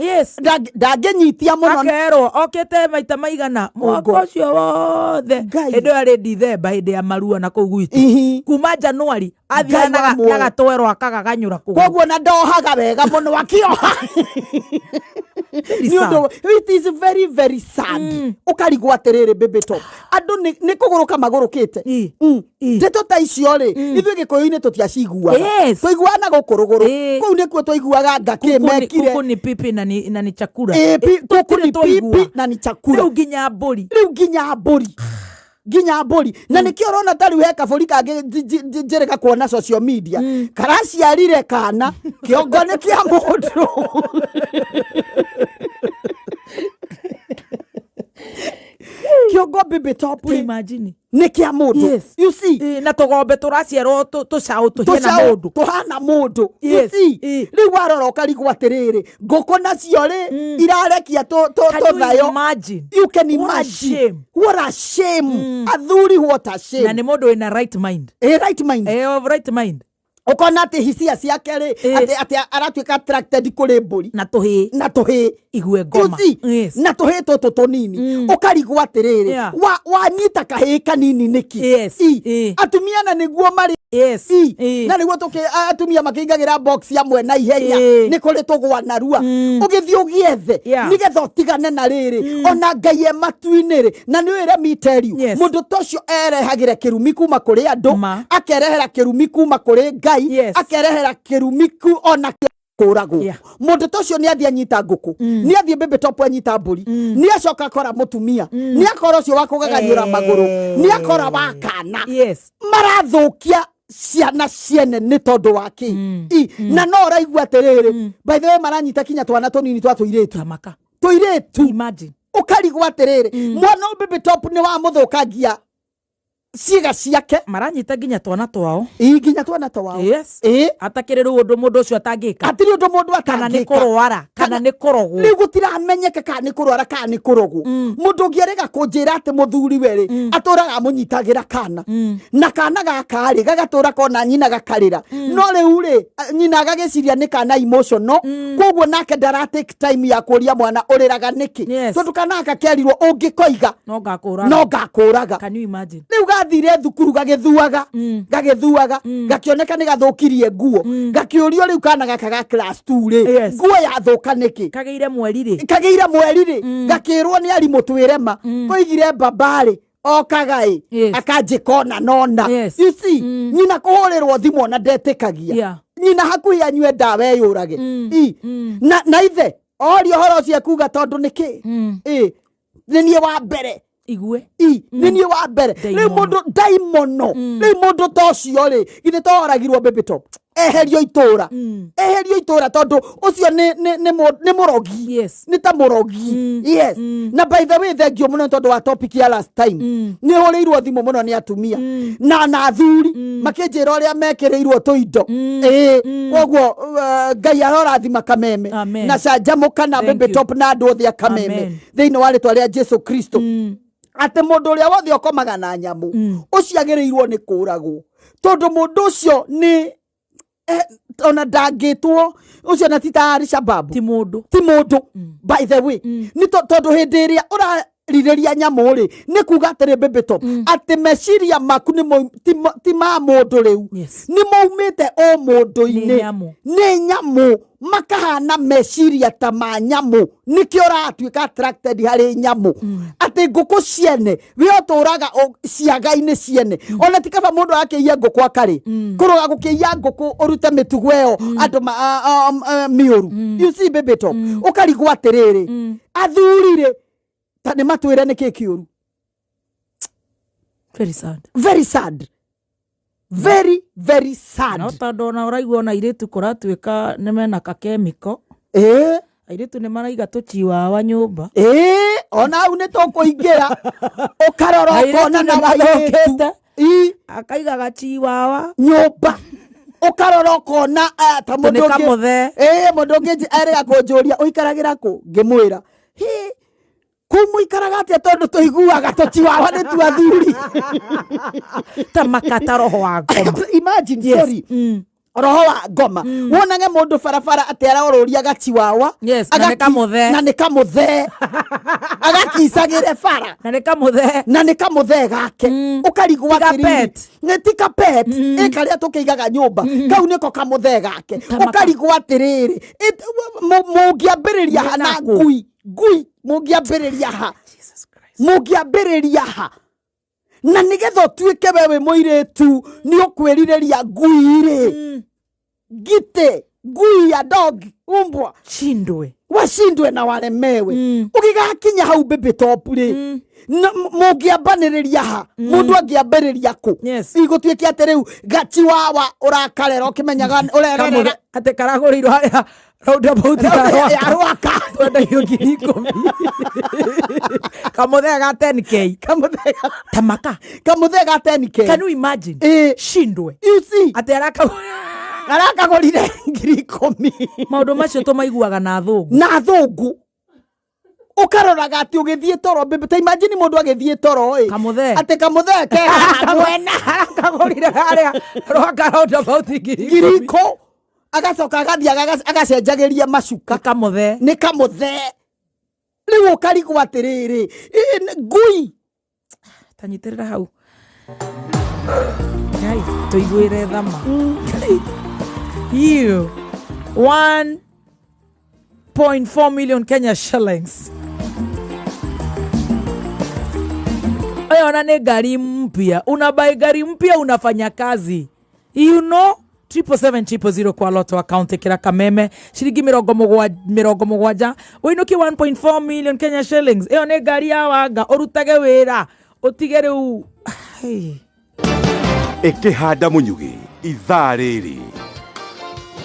ndangĩnyitia mũno. Akerwo okĩte maita maigana mwaka God. ũcio wothe. Hĩndĩ ĩyo arĩ Dithemba, hĩndĩ ya marua na kũu gwitũ. Kuma Januari athiaga Ngai wa muoyo. na gatwero akagaganyũra kũgũrũ. Koguo na ndohaga wega mũno akĩoha. Very Nĩ ũndũ sad. it is very very sad. Ũkarigwo atĩrĩrĩ, baby top, andũ nĩ kũgũrũka magũrũkĩte. Ndeto ta icio rĩ, ithuĩ Gĩkũyũ-inĩ tũtiaciguaga. Twaiguaga na gũkũ rũgũrũ kũu nĩkuo twaiguaga ngakĩ mekire. Kuku ni pipi na ni chakula. Kuku ni Tũtirĩ twaigua. pipi na ni chakula. Rĩu nginya mbũri. Rĩu nginya mbũri, nginya mbũri. Na nĩkĩo ũrona ta rĩu he kabũri kangĩ njĩrĩga kuona social media karaciarire kana kĩongo nĩ kĩa mũndũ. Kĩongo, baby top, rĩ, Imagine. Nĩ kĩa mũndũ. You see? Na tũgombe tũraciarwo tũcaũ tũhiana Tũcaũ mũndũ. Tũhana mũndũ. You see? Rĩu warora ũkarigwo atĩrĩrĩ, ngũkũ nacio rĩ irarekia Can you tũthayo. imagine? You can What a imagine. shame. What a shame. Athuri, what a shame. Na nĩ mũndũ wĩna right mind. A right mind. Of right mind. Ũkona atĩ hisia ciake rĩ, atĩ aratuĩka attracted kũrĩ mbũri na tũhĩĩ. Na tũhĩĩ. Igue ngoma. You see? Na tũhĩĩ tũtũ tũnini ũkarigwo atĩrĩrĩ, wanyita kahĩĩ kanini nĩkĩ? Atumia na nĩguo marĩ na nĩguo atumia makĩingagĩra box amwe na ihenya. Nĩ kũrĩ tũgwa narua ũgĩthiĩ ũgĩethe nĩgetha ũtigane na rĩrĩ ona Ngai e matu-inĩ rĩ. Na nĩ ũĩ, let me tell you, mũndũ ta ũcio erehagĩre kĩrumi kuma kũrĩ andũ, akerehera kĩrumi kuma kũrĩ Ngai, akerehera kĩrumi ku ona kũragwo. Mũndũ ta ũcio nĩ athiĩ anyita ngũkũ, nĩ athiĩ baby top anyita mbũri, nĩ acoka akora mũtumia, nĩ akora ũcio wa kũgaganyũra magũrũ, nĩ akora wa kana. Marathũkia ciana ciene nĩ tondũ wa kĩ? Na no ũraigua atĩrĩrĩ, by the way, maranyita kinya twana tũnini twa tũirĩtu. Tamaka. Tũirĩtu. Imagine. Ũkarigwo atĩrĩrĩ, mwana ũyũ, baby top, nĩ wamũthũkangia. Ciĩga ciake. Maranyita nginya twana twao. Ĩ, nginya twana twao. Yes. Ĩ. Atakĩrĩ rĩu ũndũ mũndũ ũcio atangĩka. Hatirĩ ũndũ mũndũ Kana nĩ atangĩka. kũrwara kana nĩ kũrogwo. Rĩu gũtiramenyeka kana nĩ kũrwara kana nĩ kũrogwo. Mũndũ ũngĩ erĩga kũnjĩra atĩ mũthuri we rĩ, atũraga amũnyitagĩra kana, na kana gaka rĩ, gagatũra kona nyina gakarĩra, no rĩu rĩ, nyina agagĩciria nĩ kana emotional, koguo nake ndara take time ya kũria mwana ũrĩraga nĩkĩ. Tondũ kana gaka kerirwo ũngĩkoiga no ngakũraga. No ngakũraga. Can you imagine? Rĩu gathire thukuru gagĩthuaga, gagĩthuaga, gakĩoneka nĩ gathũkirie nguo, gakĩũrio rĩu kana gaka ga class 2 rĩ, nguo yathũka nĩkĩ? Kagĩire mweri rĩ. Kagĩire mweri rĩ, gakĩrwo nĩ arimũ twĩrema koigire baba rĩ okaga ĩ, akanjĩka ona nona. You see, nyina kũhũrĩrwo thimũ ona ndetĩkagia. Nyina hakuhĩ anyue ndawa eyũrage. I. Na ithe oria ũhoro ũcio ekuga tondũ nĩkĩ ĩ nĩ niĩ wa mbere. Igue. I nĩ niĩ wa mbere rĩu. Ndaimono. Mũndũ ndaimono rĩu, mũndũ ta ũcio rĩ, githĩ to oragirwo baby top, eherio itũra, eherio itũra, tondũ ũcio nĩ mũrogi. Nĩ ta mũrogi, yes. Na by the way, thank you mũno tondũ wa topic ya last time. Nĩ hũrĩirwo thimũ mũno nĩ atumia na athuri makĩnjĩra ũrĩa mekĩrĩirwo tũindo. Ĩĩ, koguo Ngai arorathima Kameme Amen. na canjamũka na Thank baby you. top na andũ othe a Kameme Amen. thĩinĩ wa rĩtwa rĩa Jesu Kristo, atĩ mũndũ ũrĩa wothe ũkomaga na nyamũ ũcio agĩrĩirwo nĩ kũragwo, tondũ mũndũ ũcio nĩ ona ndangĩtwo ũcio na ti ta Al-Shabaab. Ti mũndũ. Ti mũndũ, by the way. Nĩ tondũ hĩndĩ ĩrĩa ũrarirĩria nyamũ rĩ, nĩ kuga atĩrĩ, baby top, atĩ meciria maku nĩ ti ma mũndũ rĩu. Nĩ maumĩte o mũndũ-inĩ. Nĩ nyamũ. Nĩ nyamũ, makahana meciria ta ma nyamũ, nĩkĩo ũratuĩka attracted harĩ nyamũ, atĩ ngũkũ ciene we ũtũraga ciaga-inĩ ciene. Ona ti kaba mũndũ akĩiya ngũkũ akarĩ kũrũga gũkĩiya ngũkũ, ũrute mĩtugo ĩyo andũ mĩũru. You see, baby top, ũkarigwo atĩrĩrĩ, athuri rĩ, ta nĩ matwĩre nĩkĩ kĩũru. Very sad. Very sad, very very sad. No tondũ ona ũraigua ona airĩtu kũratuĩka nĩ mena kakemiko. Airĩtu nĩ maraiga tũchiwawa nyũmba. Ĩĩ, ona hau nĩ tũkũingĩra, ũkarora Airĩtu ũkona nĩ na airĩtu mathũkĩte. Ĩ. Akaiga gachiwawa nyũmba, ũkarora ũkona ta mũndũ nĩ ũngĩ. kamũthee. Ĩĩ, mũndũ ũngĩ erĩga kũnjũria ũikaragĩra kũ, ngĩmwĩra hĩ, kũu mũikaraga atĩa, tondũ tũiguaga tũchiwawa nĩ tu athuri. Ta makata roho wa ngoma. Imagine. Sorry, roho wa ngoma, wonage mũndũ barabara atĩ arorũria gachiwawa. Yes, na nĩ kamũthee. Na nĩ kamũthee, agakicagĩre bara. Na nĩ kamũthee. Na nĩ kamũthee gake, ũkarigwo Ti ka atĩrĩrĩ, pet. Nĩ ti ka pet, ĩ karĩa tũkĩigaga nyũmba, kau nĩko kamũthee gake. Tamaka. Ũkarigwo atĩrĩrĩ, mũngĩambĩrĩria ha na Nĩ nakũ? ngui, ngui mũngĩambĩrĩria ha, mũngĩambĩrĩria ha, na nĩgetha ũtuĩke we wĩ mũirĩtu nĩ ũkwĩrirĩria ngui rĩ, ngitĩ, ngui ya dog, umbwa. Shindwe. Washindwe na waremewe. Ũgĩgakinya hau baby top rĩ, na mũngĩambanĩrĩria ha, mũndũ angĩambĩrĩria kũ? Igũtuĩke atĩ rĩu gachiwawa ũrakarera ũkĩmenyaga ũrererera. Atĩ karagũrĩirwo harĩa roundabout ya Ya Rwaka. Twendagio 10,000, kamũthee ga 10K. Kamũthee. Tamaka. Kamũthee ga 10K. Can you imagine? Ĩ. Shindwe. You see, atĩ arakagũrire 10,000. Maũndũ macio tũmaiguaga na thũngũ. Na thũngũ, ũkaroraga atĩ ũgĩthiĩ toro, baby, ta imagine mũndũ agĩthiĩ toro ĩ. Kamũthee. Atĩ kamũthee ke haha mwena. Arakagũrire harĩa Rwaka roundabout 10,000. Ngiri ikũ, agacoka agathiĩ agacenjagĩria macuka. Nĩ kamũthee. Nĩ kamũthee. Rĩu ũkarigwo atĩrĩrĩ, ngui. Tanyitĩrĩra hau. Ngai tũiguĩre thama. You 1.4 million Kenya shillings. Oyo ona nĩ ngari mpya, unabai gari mpya, unafanya kazi, you know, 777 kwa Lotto account, ĩkĩra Kameme ciringi 70 ũinũkie 1.4 million Kenya shillings. Ĩyo nĩ ngari ya wanga, ũrutage wĩra ũtige rĩu. Hey. Ĩkĩhanda mũnyugĩ ithaa rĩrĩ.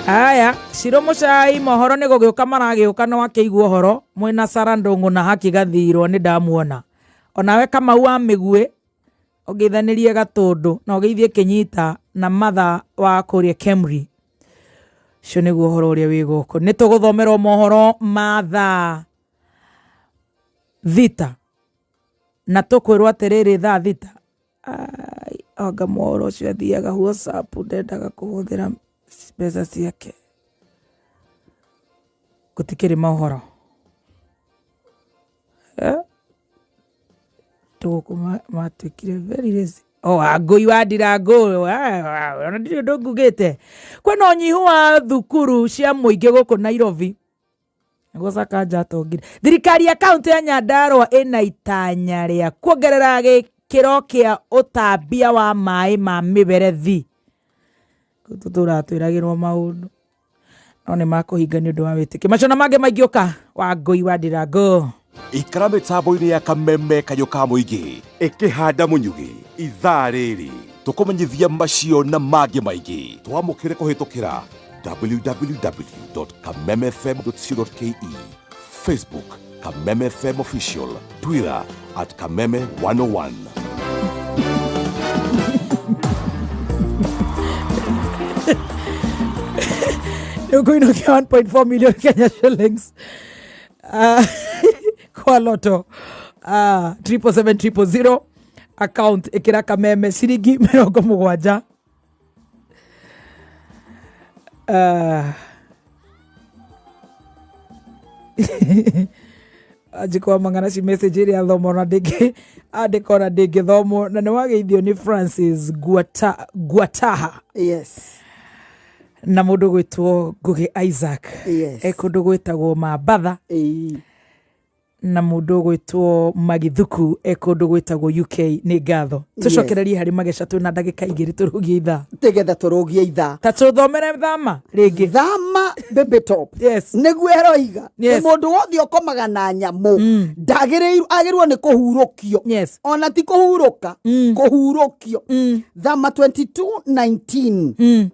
Aya, Ciro Mũcai, mohoro nĩ gũgĩũka maragĩũka, no akĩigua ũhoro mwĩna Sara Ndũng'ũ na Haki Gathirwo nĩ ndamuona. Onawe Kamau wa Mĩguĩ. Ũgeithanĩrie Gatũndũ na ũgeithie Kĩnyita na Matha wa kũrĩa Kemri. Ũcio nĩguo ũhoro ũrĩa wĩ gũkũ. Nĩ tũgũthomerwo mohoro ma thaa thita na tũkwĩrwo atĩrĩrĩ thaa thita. Ai, anga mohoro ũcio athiaga WhatsApp, ndendaga kũhũthĩra mbeca ciake. Gũtikĩrĩ mohoro. Tũgũkũ matuĩkire very lazy. Oh, Wangũi wa Ndirangũ, ona ndirĩ ũndũ ngugĩte. Kwĩna ũnyihu wa thukuru cia mũingĩ gũkũ Nairobi. Nĩguo Sakaja atongire. Thirikari ya kaunti ya Nyandarua ĩna itanya rĩa kuongerera gĩkĩro kĩa ũtambia wa maĩ ma mĩberethi. Kũu tũtũraga twĩragĩrwo maũndũ no nĩ makũhinga nĩ ũndũ wa wĩtĩkio. Macio na mangĩ maingĩ ũka. Wangũi wa Ndirangũ. Ikara mĩtambo-inĩ ya Kameme kayũ ka mũingĩ ĩkĩhanda mũnyugĩ ithaa rĩrĩ tũkũmenyithia macio na mangĩ maingĩ. Twamũkĩre kũhĩtũkĩra www.kamemefm.co.ke, Facebook Kameme FM Official, Twitter at Kameme 101. Nĩũkũinũkia 1.4 million Kenya shillings. Kwa loto 777 account ĩkĩra Kameme ciringi 70. Anjikwa mang'ana ci message ĩrĩa athoma ona ndĩngĩ andĩka ona ndĩngĩthomwo na nĩ wageithio nĩ Francis Guataha. Yes. Na mũndũ gwĩtwo Ngũgĩ Isaac. Yes. E kũndũ gwĩtagwo Mambatha. Ĩĩ. Na mũndũ gwĩtwo Magithuku e kũndũ gwĩtagwo UK. Nĩ ngatho. Tũcokererie harĩ mageca twĩna ndagĩka igĩrĩ tũrũgie ithaa. Tĩgetha tũrũgie ithaa. Ta tũthomere thama rĩngĩ. Thama baby top. Yes. Nĩguo ĩroiga. Yes. Mũndũ wothe ũkomaga na nyamũ ndagĩrĩirwo agĩrĩirwo nĩ kũhurũkio. Yes. Ona ti kũhurũka, kũhurũkio. Thama 22:19.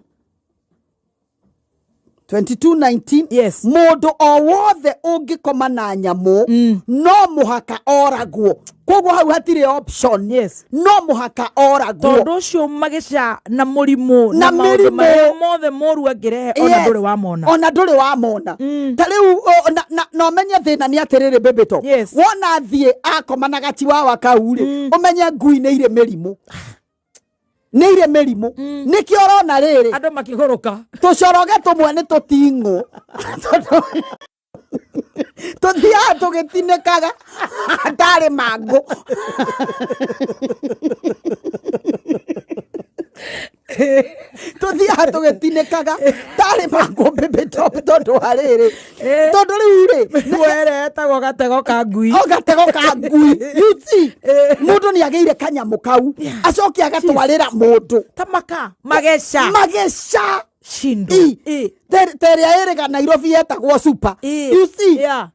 22:19. Yes. Mũndũ o wothe ũngĩkoma na nyamũ no mũhaka oragwo. Koguo hau hatirĩ option. Yes. No mũhaka oragwo. Tondũ ũcio mageca na mũrimũ Na maũndũ mĩrimũ. marĩa mothe moru angĩrehe ona Yes. ndũrĩ wamona. Ona ndũrĩ wamona. Ta rĩu na ũmenye thĩna nĩ atĩrĩrĩ Bebe Top. Yes. Wona thiĩ akoma na gachiwawa kau rĩ, ũmenye ngui nĩ irĩ mĩrimũ. Nĩ irĩ mĩrimũ. Nĩkĩo ũrona rĩrĩ. Andũ makĩgũrũka. Tũcoroge tũmwe nĩ tũting'ũ. Tũthiaga tũgĩtinĩkaga tarĩ mangũ. Tũthiaga tũgĩtinĩkaga tarĩ mangũ Bebe Top tondũ wa rĩrĩ. Tondũ rĩu rĩ, Were etagwo gatego ka ngui. O gatego ka ngui. You see, mũndũ nĩ agĩire kanyamũ kau, acoke agatwarĩra mũndũ. Ta maka, mageca. Mageca. Shindo. Ta ĩrĩa ĩrĩga Nairobi yetagwo super. You see? Yeah.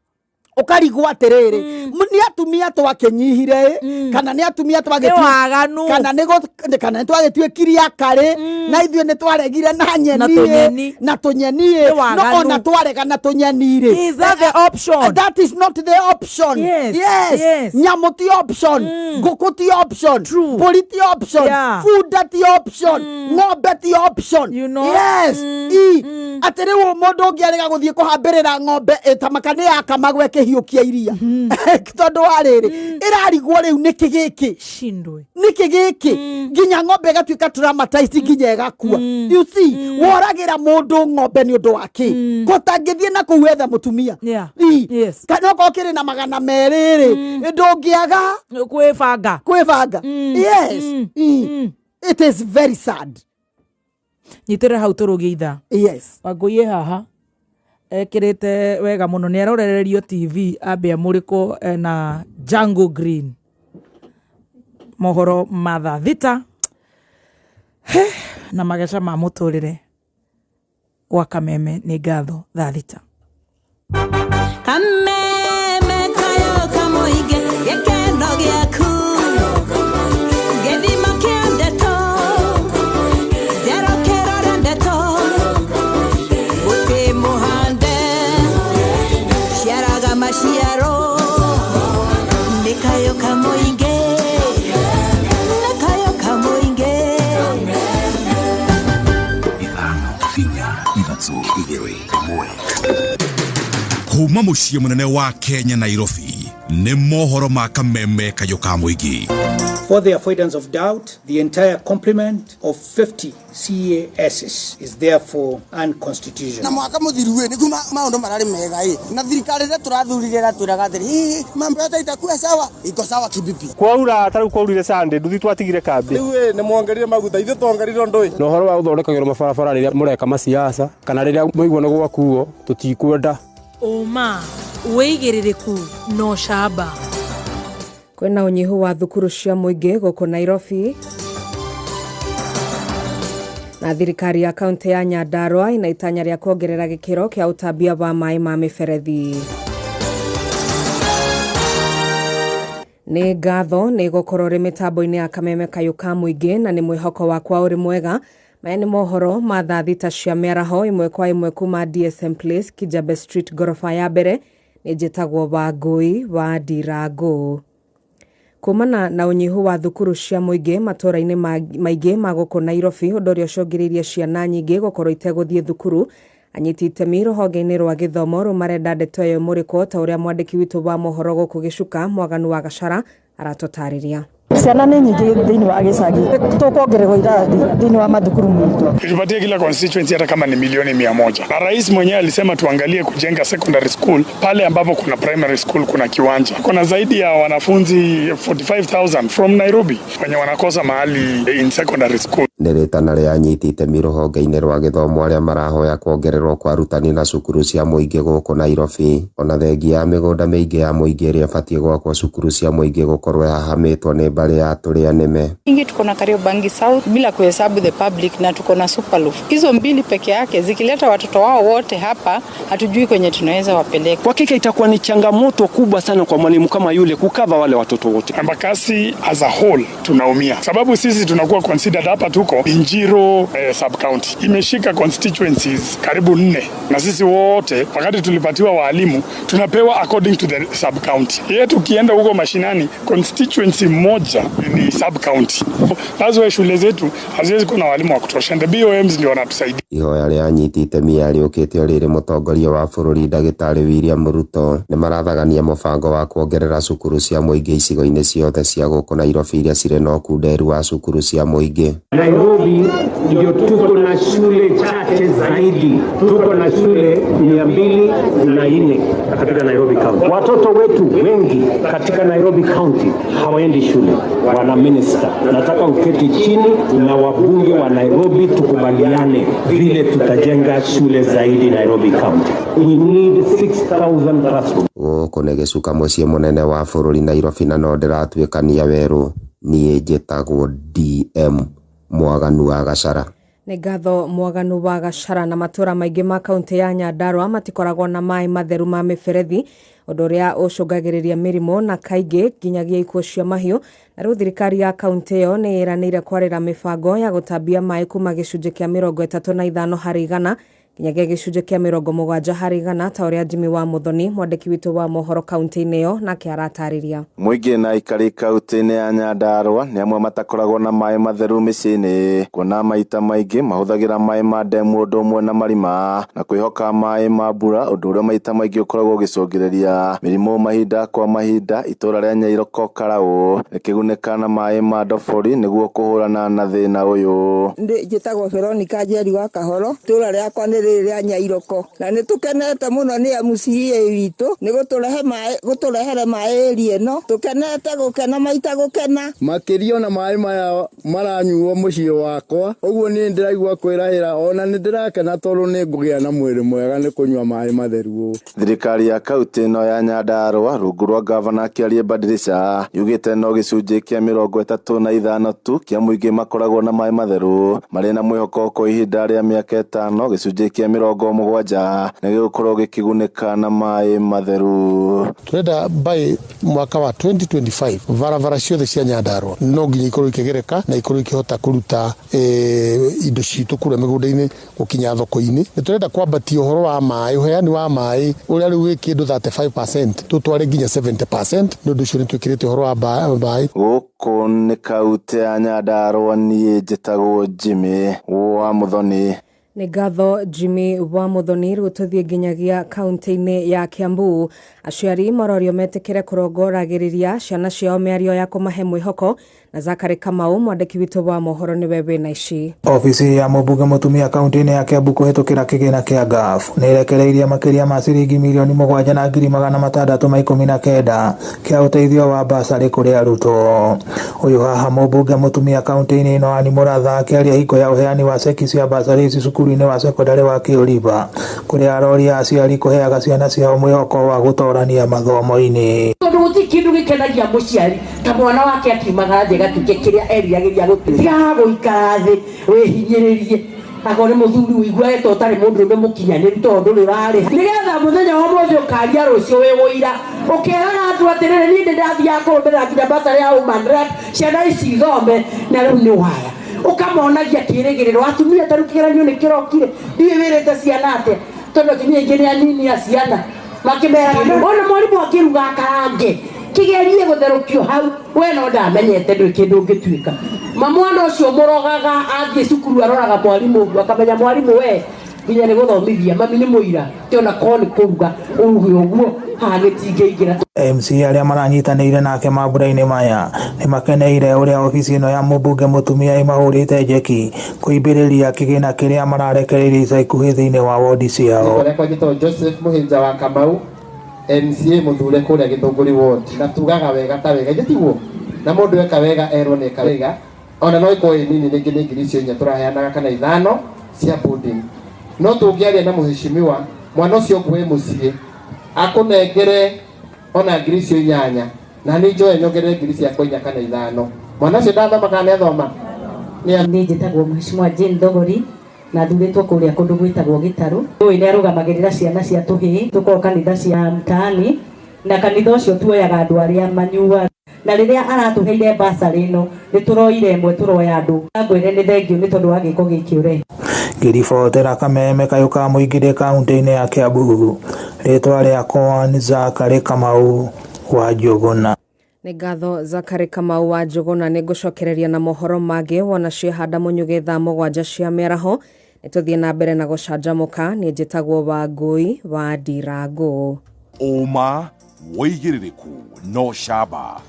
Ũkarigwo atĩrĩrĩ, nĩ atumia twakĩnyihire ĩ, kana nĩ atumia Nĩ waganu. kana nĩ kana nĩ twagĩtuĩkirie akarĩ, na ithuĩ nĩ twaregire na nyeni Na ĩ, tũnyeni. na tũnyeni ĩ. Nĩ waganu. No ona twarega na tũnyeni rĩ. Is that the option? That is not the option. Yes. Yes. Yes. Nyamũ ti option. Ngũkũ ti option. True. Mbũri ti option. Yeah. Bunda ti option. Ng'ombe ti option. You know? Yes. I. Atĩ rĩu mũndũ ũngĩ arĩga gũthiĩ kũhambĩrĩra ng'ombe ĩtamaka nĩ yakamagwo ĩkĩhiũkia iria. Tondũ wa rĩrĩ, ĩrarigwo rĩu nĩkĩ gĩkĩ? Shindwe. Nĩkĩ gĩkĩ? Nginya ng'ombe ĩgatuĩka traumatized nginya ĩgakua. You see, woragĩra mũndũ ng'ombe nĩ ũndũ wa kĩ? Ko tangĩthiĩ na kũu ethe mũtumia. Yeah. I. Yes. Kana okorwo kĩrĩ na 200 rĩ, ndũngĩaga Kwĩbanga. Kwĩbanga. Yes. I. It is very sad. Nyitĩrĩra hau tũrũgie ithaa. Yes. Wangũi ĩ haha ekĩrĩte wega mũno nĩ arorererio TV ambe amũrĩkwo na Jungle Green. Mohoro ma thaa thita na mageca ma mũtũrĩre gwa Kameme nĩ ngatho thaa thita. Kameme kayo kamoige gĩkeno gĩaku gĩthima kĩa ndeto njerokera rĩa ndeto mũtĩ mũhande ciaraga maciaro nĩ kayũ kamoige nĩ kayũ Kuma mũciĩ mũnene wa Kenya Nairobi nĩ mohoro ma kameme kayũ ka mũingĩ. For the avoidance of doubt, the entire complement of 50 CASs is therefore unconstitutional. Na mwaka muthiru ĩ nĩguo maũndũ mararĩ mega ĩ na thirikari ĩrĩa tũrathurire ĩratwĩraga atĩrĩ hihi mambo yote itakuwa sawa iko sawa kibibi. Kwaura ta rĩu kwaurire Sunday nduthi twatigire kambi. Rĩu ĩ nĩ mwongerire maguta ithuĩ twongerire ndũĩ. Na ũhoro wa gũthondekagĩrwo mabarabara rĩrĩa mũreka maciaca kana rĩrĩa mũigua nĩ gwakuo tũtikwenda. Ũma wĩigĩrĩrĩku na ũcamba. Kwĩna ũnyihu wa thukuru cia mũingĩ gũkũ Nairobi. Na thirikari ya kaunti ya Nyandarua ina itanya rĩa kuongerera gĩkĩro kĩa ũtambia wa maĩ ma mĩberethi. Nĩ ngatho nĩ gũkorwo rĩ mĩtambo-inĩ ya kameme kayũ ka mũingĩ na nĩ mwĩhoko wakwa ũrĩ mwega. Maya nĩ mohoro ma thaa thita cia mĩaraho ĩmwe kwa ĩmwe kuma DSM Place, Kijabe Street, ngoroba ya mbere. Nĩ njĩtagwo Wangũi wa Ndirango. Kumana na ũnyihu wa thukuru cia mũingĩ matũra-inĩ maingĩ ma gũkũ Nairobi, ũndũ ũrĩa ũcũngĩrĩirie ciana nyingĩ gũkorwo itegũthiĩ thukuru. Anyiti itemi rũhonge-inĩ rwa gĩthomo rũmarenda ndeto ĩyo mũrĩkwo ta ũrĩa mwandĩki witũ wa mohoro gũkũ Gĩcuka Mwaganu wa Gacara aratũtarĩria. Ciana nĩ nyingĩ thĩinĩ wa gĩcagi, tũkuongererwo irathi thĩinĩ wa mathukuru maitũ. Tupatie kila constituency hata kama ni milioni 100. Na rais mwenyewe alisema tuangalie kujenga secondary school pale ambapo kuna primary school, kuna kiwanja. Kuna zaidi ya wanafunzi 45,000 from Nairobi wenye wanakosa mahali in secondary school. Nĩ rĩtana rĩa anyiti itemi rũhonge-inĩ rwa gĩthomo arĩa marahoya kuongererwo kwa arutani na cukuru cia mũingĩ gũkũ Nairobi. Ona thengia ya mĩgũnda mĩingĩ ya mũingĩ ĩrĩa ĩbatiĩ gwakwo cukuru cia mũingĩ gũkorwo ĩhahamĩtwo nĩ mbarĩ ya tũrĩa nĩme. Ingi tuko na Kariobangi South bila kuhesabu the public na tuko na Superloaf. Hizo mbili peke yake zikileta watoto wao wote hapa hatujui kwenye tunaweza wapeleka. Kwa hakika itakuwa ni changamoto kubwa sana kwa mwalimu kama yule kukava wale watoto wote. Embakasi as a whole tunaumia. Sababu sisi tunakuwa considered hapa tuko Njiro sub county. Imeshika constituencies karibu 4 na sisi wote wakati tulipatiwa walimu tunapewa according to the sub county. Yetu ukienda huko mashinani constituency moja ni sub county. That's why shule zetu haziwezi kuwa na walimu wa kutosha. The BOMs ndio wanatusaidia. Ihoya rĩa anyiti itemi rĩũkĩte o rĩrĩ mũtongoria wa bũrũri ndagĩtarĩ William Ruto nĩ marathagania mũbango wa kuongerera cukuru cia mũingĩ icigo-inĩ ciothe cia gũkũ Nairobi iria cirĩ na ũkunderu wa cukuru cia mũingĩ. Nairobi ndio tuko na shule chache zaidi, tuko na shule 204 katika Nairobi County. Watoto wetu wengi katika Nairobi County hawaendi shule. Wana minister, nataka uketi chini na wabunge wa Nairobi tukubaliane vile tutajenga shule zaidi Nairobi County. We need 6,000 classrooms. Gũkũ nĩ Gĩcuka mũciĩ mũnene wa bũrũri Nairobi na no ndĩratuĩkania werũ. Niĩ njĩtagwo DM Mwaganu wa Gacara. Nĩ ngatho Mwaganu wa Gacara. Na matũra maingĩ ma kaunti ya Nyandarua matikoragwo na maĩ matheru ma mĩberethi, ũndũ ũrĩa ũcũngagĩrĩria mĩrimũ na kaingĩ nginyagia ikuũ cia mahiũ. Na rĩu thirikari ya kaunti ĩyo nĩ ĩranĩire kwarĩra mĩbango ya gũtambia maĩ kuma gĩcunjĩ kĩa 35 harĩ igana nginyagia gĩcunjĩ kĩa 70 harĩ igana, ta ũrĩa Jimmy wa Muthoni mwandĩki witũ wa mohoro kaunti-inĩ ĩyo nake aratarĩria. Mũingĩ na aikari kaunti-inĩ ya Nyandarua nĩ amwe matakoragwo na maĩ matheru mĩciĩ-inĩ, kuona maita maingĩ mahũthagĩra maĩ ma ndemu ũndũ ũmwe na marima na kwĩhoka maĩ ma mbura, ũndũ ũrĩa maita maingĩ ũkoragwo ũgĩcũngĩrĩria mĩrimũ mahinda kwa mahinda. Itũra rĩa Nyairoko Karaũ rĩkĩgunĩka na maĩ ma ndobori nĩguo kũhũrana na thĩna ũyũ. Njĩtagwo Veronica Njeri wa Kahoro, itũra rĩakwa nĩ rĩrĩ rĩa Nyairoko na nĩ tũkenete mũno nĩ MCA witũ nĩ gũtũrehere maĩ ĩria ĩno, tũkenete gũkena maita gũkena makĩria ona maĩ maya maranyuo mũciĩ wakwa, ũguo niĩ ndĩraigua kwĩrahĩra ona nĩ ndĩrakena tondũ nĩ ngũgĩa na mwĩrĩ mwega nĩ kũnyua maĩ matheru ũũ. Thirikari ya kaunti ĩno ya Nyandarua rungu rwa gavana Kĩarie Badirisha yugĩte no gĩcunjĩ kĩa 35 tu kĩa mũingĩ makoragwo na maĩ matheru, marĩ na mwĩhoko kwa ihinda rĩa mĩaka 5 gĩcunjĩ kĩa 70 nĩ gĩgũkorwo gĩkĩgunĩka na maĩ matheru. Turenda by mwaka wa 2025 barabara ciothe cia Nyandarua no nginya ikorwo ikĩgereka na ikorwo ikĩhota kũruta indo citũ kũrĩa mĩgũnda-inĩ gũkinya thoko-inĩ. Nĩ turenda kwambatia ũhoro wa maĩ, ũheani wa maĩ ũrĩa rĩu wĩ kĩndũ 35% tũtware nginya 70%. Nĩ ũndũ ũcio nĩ twĩkĩrĩte ũhoro wa maĩ. Gũkũ nĩ kaunti ya Nyandarua, niĩ njĩtagwo Jimmy wa Muthoni. Nĩ ngatho Jimmy wa Muthoni. Rĩu tũthiĩ nginyagia kaunti-inĩ ya Kiambu. Aciari marorio metĩkĩre kũrongoragĩrĩria ciana ciao mĩario ya kũmahe mwĩhoko. Na Zakari Kamau, mwandĩki witũ wa mohoro, nĩwe wĩna ici. Obici ya mũmbunge mũtumia kaunti-inĩ ya Kiambu kũhĩtũkĩra kĩgĩna kĩa GAF nĩ ĩrekereirie makĩria ma ciringi 7,619,000 kĩa ũteithio wa basarĩ kũrĩ arutwo. Ũyũ haha mũmbunge mũtumia kaunti-inĩ ĩno Anne Mũratha akĩaria hingo ya ũheani wa ceki cia basarĩ ici cukuru-inĩ wa sekondarĩ wa Kĩũriba, kũrĩa aroria aciari kũheaga ciana ciao mwĩhoko wa gũtorania mathomo-inĩ. Tondũ gũtirĩ kĩndũ gĩkenagia mũciari ta mwana wake akiumaga thĩ gatuĩke kĩrĩa eriragĩria gũtuĩka. Tigaga gũikara thĩ wĩhinyĩrĩrie akorwo nĩ mũthuri ũiguage ta ũtarĩ mũndũrũme mũkinyanĩru tondũ ndũrĩ ũrarĩha, nĩgetha mũthenya wa ũmũthĩ ũkaria rũciũ wĩ ũira ũkeraga andũ atĩrĩrĩ, niĩ nĩ ndathiaga kũrũmĩrĩra nginya basarĩ ya woman rep, ciana ici ithome na rĩu nĩ waya ũkamonagia kĩrĩgĩrĩro. Atumia ta rĩu kĩgeranio nĩ kĩrokire, ndiũĩ wĩrĩte ciana atĩa, tondũ atumia aingĩ nĩ anini a ciana makĩmeraga ona mwarimũ akĩruga akarange kĩgerie gũtherũkio hau, we no ndamenyete ndũĩ kĩndũ ũngĩtuĩka. Ma mwana ũcio mũrogaga athiĩ cukuru aroraga mwarimũ ũguo akamenya mwarimũ we nginya nĩ gũthomithia mami nĩ mũira ti ona korwo nĩ kũruga ũruge ũguo haha gĩtingĩingĩra. MC arĩa maranyitanĩire nake mambura-inĩ maya nĩ makeneire ũrĩa obici ĩno ya mũmbunge mũtumia ĩmahũrĩte njeki kũimbĩrĩria kĩgĩna kĩrĩa mararekereirie ica ikuhĩ thĩinĩ wa wondi ciao. Rĩtwa rĩakwa njĩtagwo Joseph Mũhĩnja wa Kamau, MCA mũthure kũrĩa Gĩthũngũri ward, na tugaga wega ta wega ithe tiguo, na mũndũ eka wega erwo nĩ eka wega, ona no ĩkorwo ĩ nini, rĩngĩ nĩ ngiri icio inya tũraheanaga kana ithano cia boarding, no tũngĩaria na mũheshimiwa mwana ũcio ngwe mũciĩ akũnengere ona ngiri icio inyanya, na nĩ njoe nyongerere ngiri ciakwa inya kana ithano, mwana ũcio ndathoma kana nĩathoma. Niĩ njĩtagwo Mheshimiwa Jane Thogori na thurĩtwo kũrĩa kũndũ gwĩtagwo Gĩtarũ. Ũyũ nĩ arũgamagĩrĩra ciana cia tũhĩĩ, tũkoragwo kanitha cia mtaani, na kanitha ũcio tuoyaga andũ arĩa manyuaga, na rĩrĩa aratũheire basarĩ ĩno nĩ tũroire ĩmwe tũroya andũ. Ngwĩre nĩ thengio nĩ tondũ wa gĩko gĩkĩ ũreka. Ngĩribotera Kameme kayũ ka mũingĩ ndĩ kaunti-inĩ ya Kiambu, rĩtwa rĩakwa nĩ Zakari Kamau wa Njũgũna. Nĩ ngatho Zakari Kamau wa Njũgũna. Nĩ ngũcokereria na mohoro mangĩ wona ciehanda mũnyuge thaa 7 cia mĩaraho. Nĩ tũthiĩ na mbere na gũcanjamũka. Nĩ njĩtagwo Wangũi wa Ndirangũ. Ũma wĩigĩrĩrĩku no camba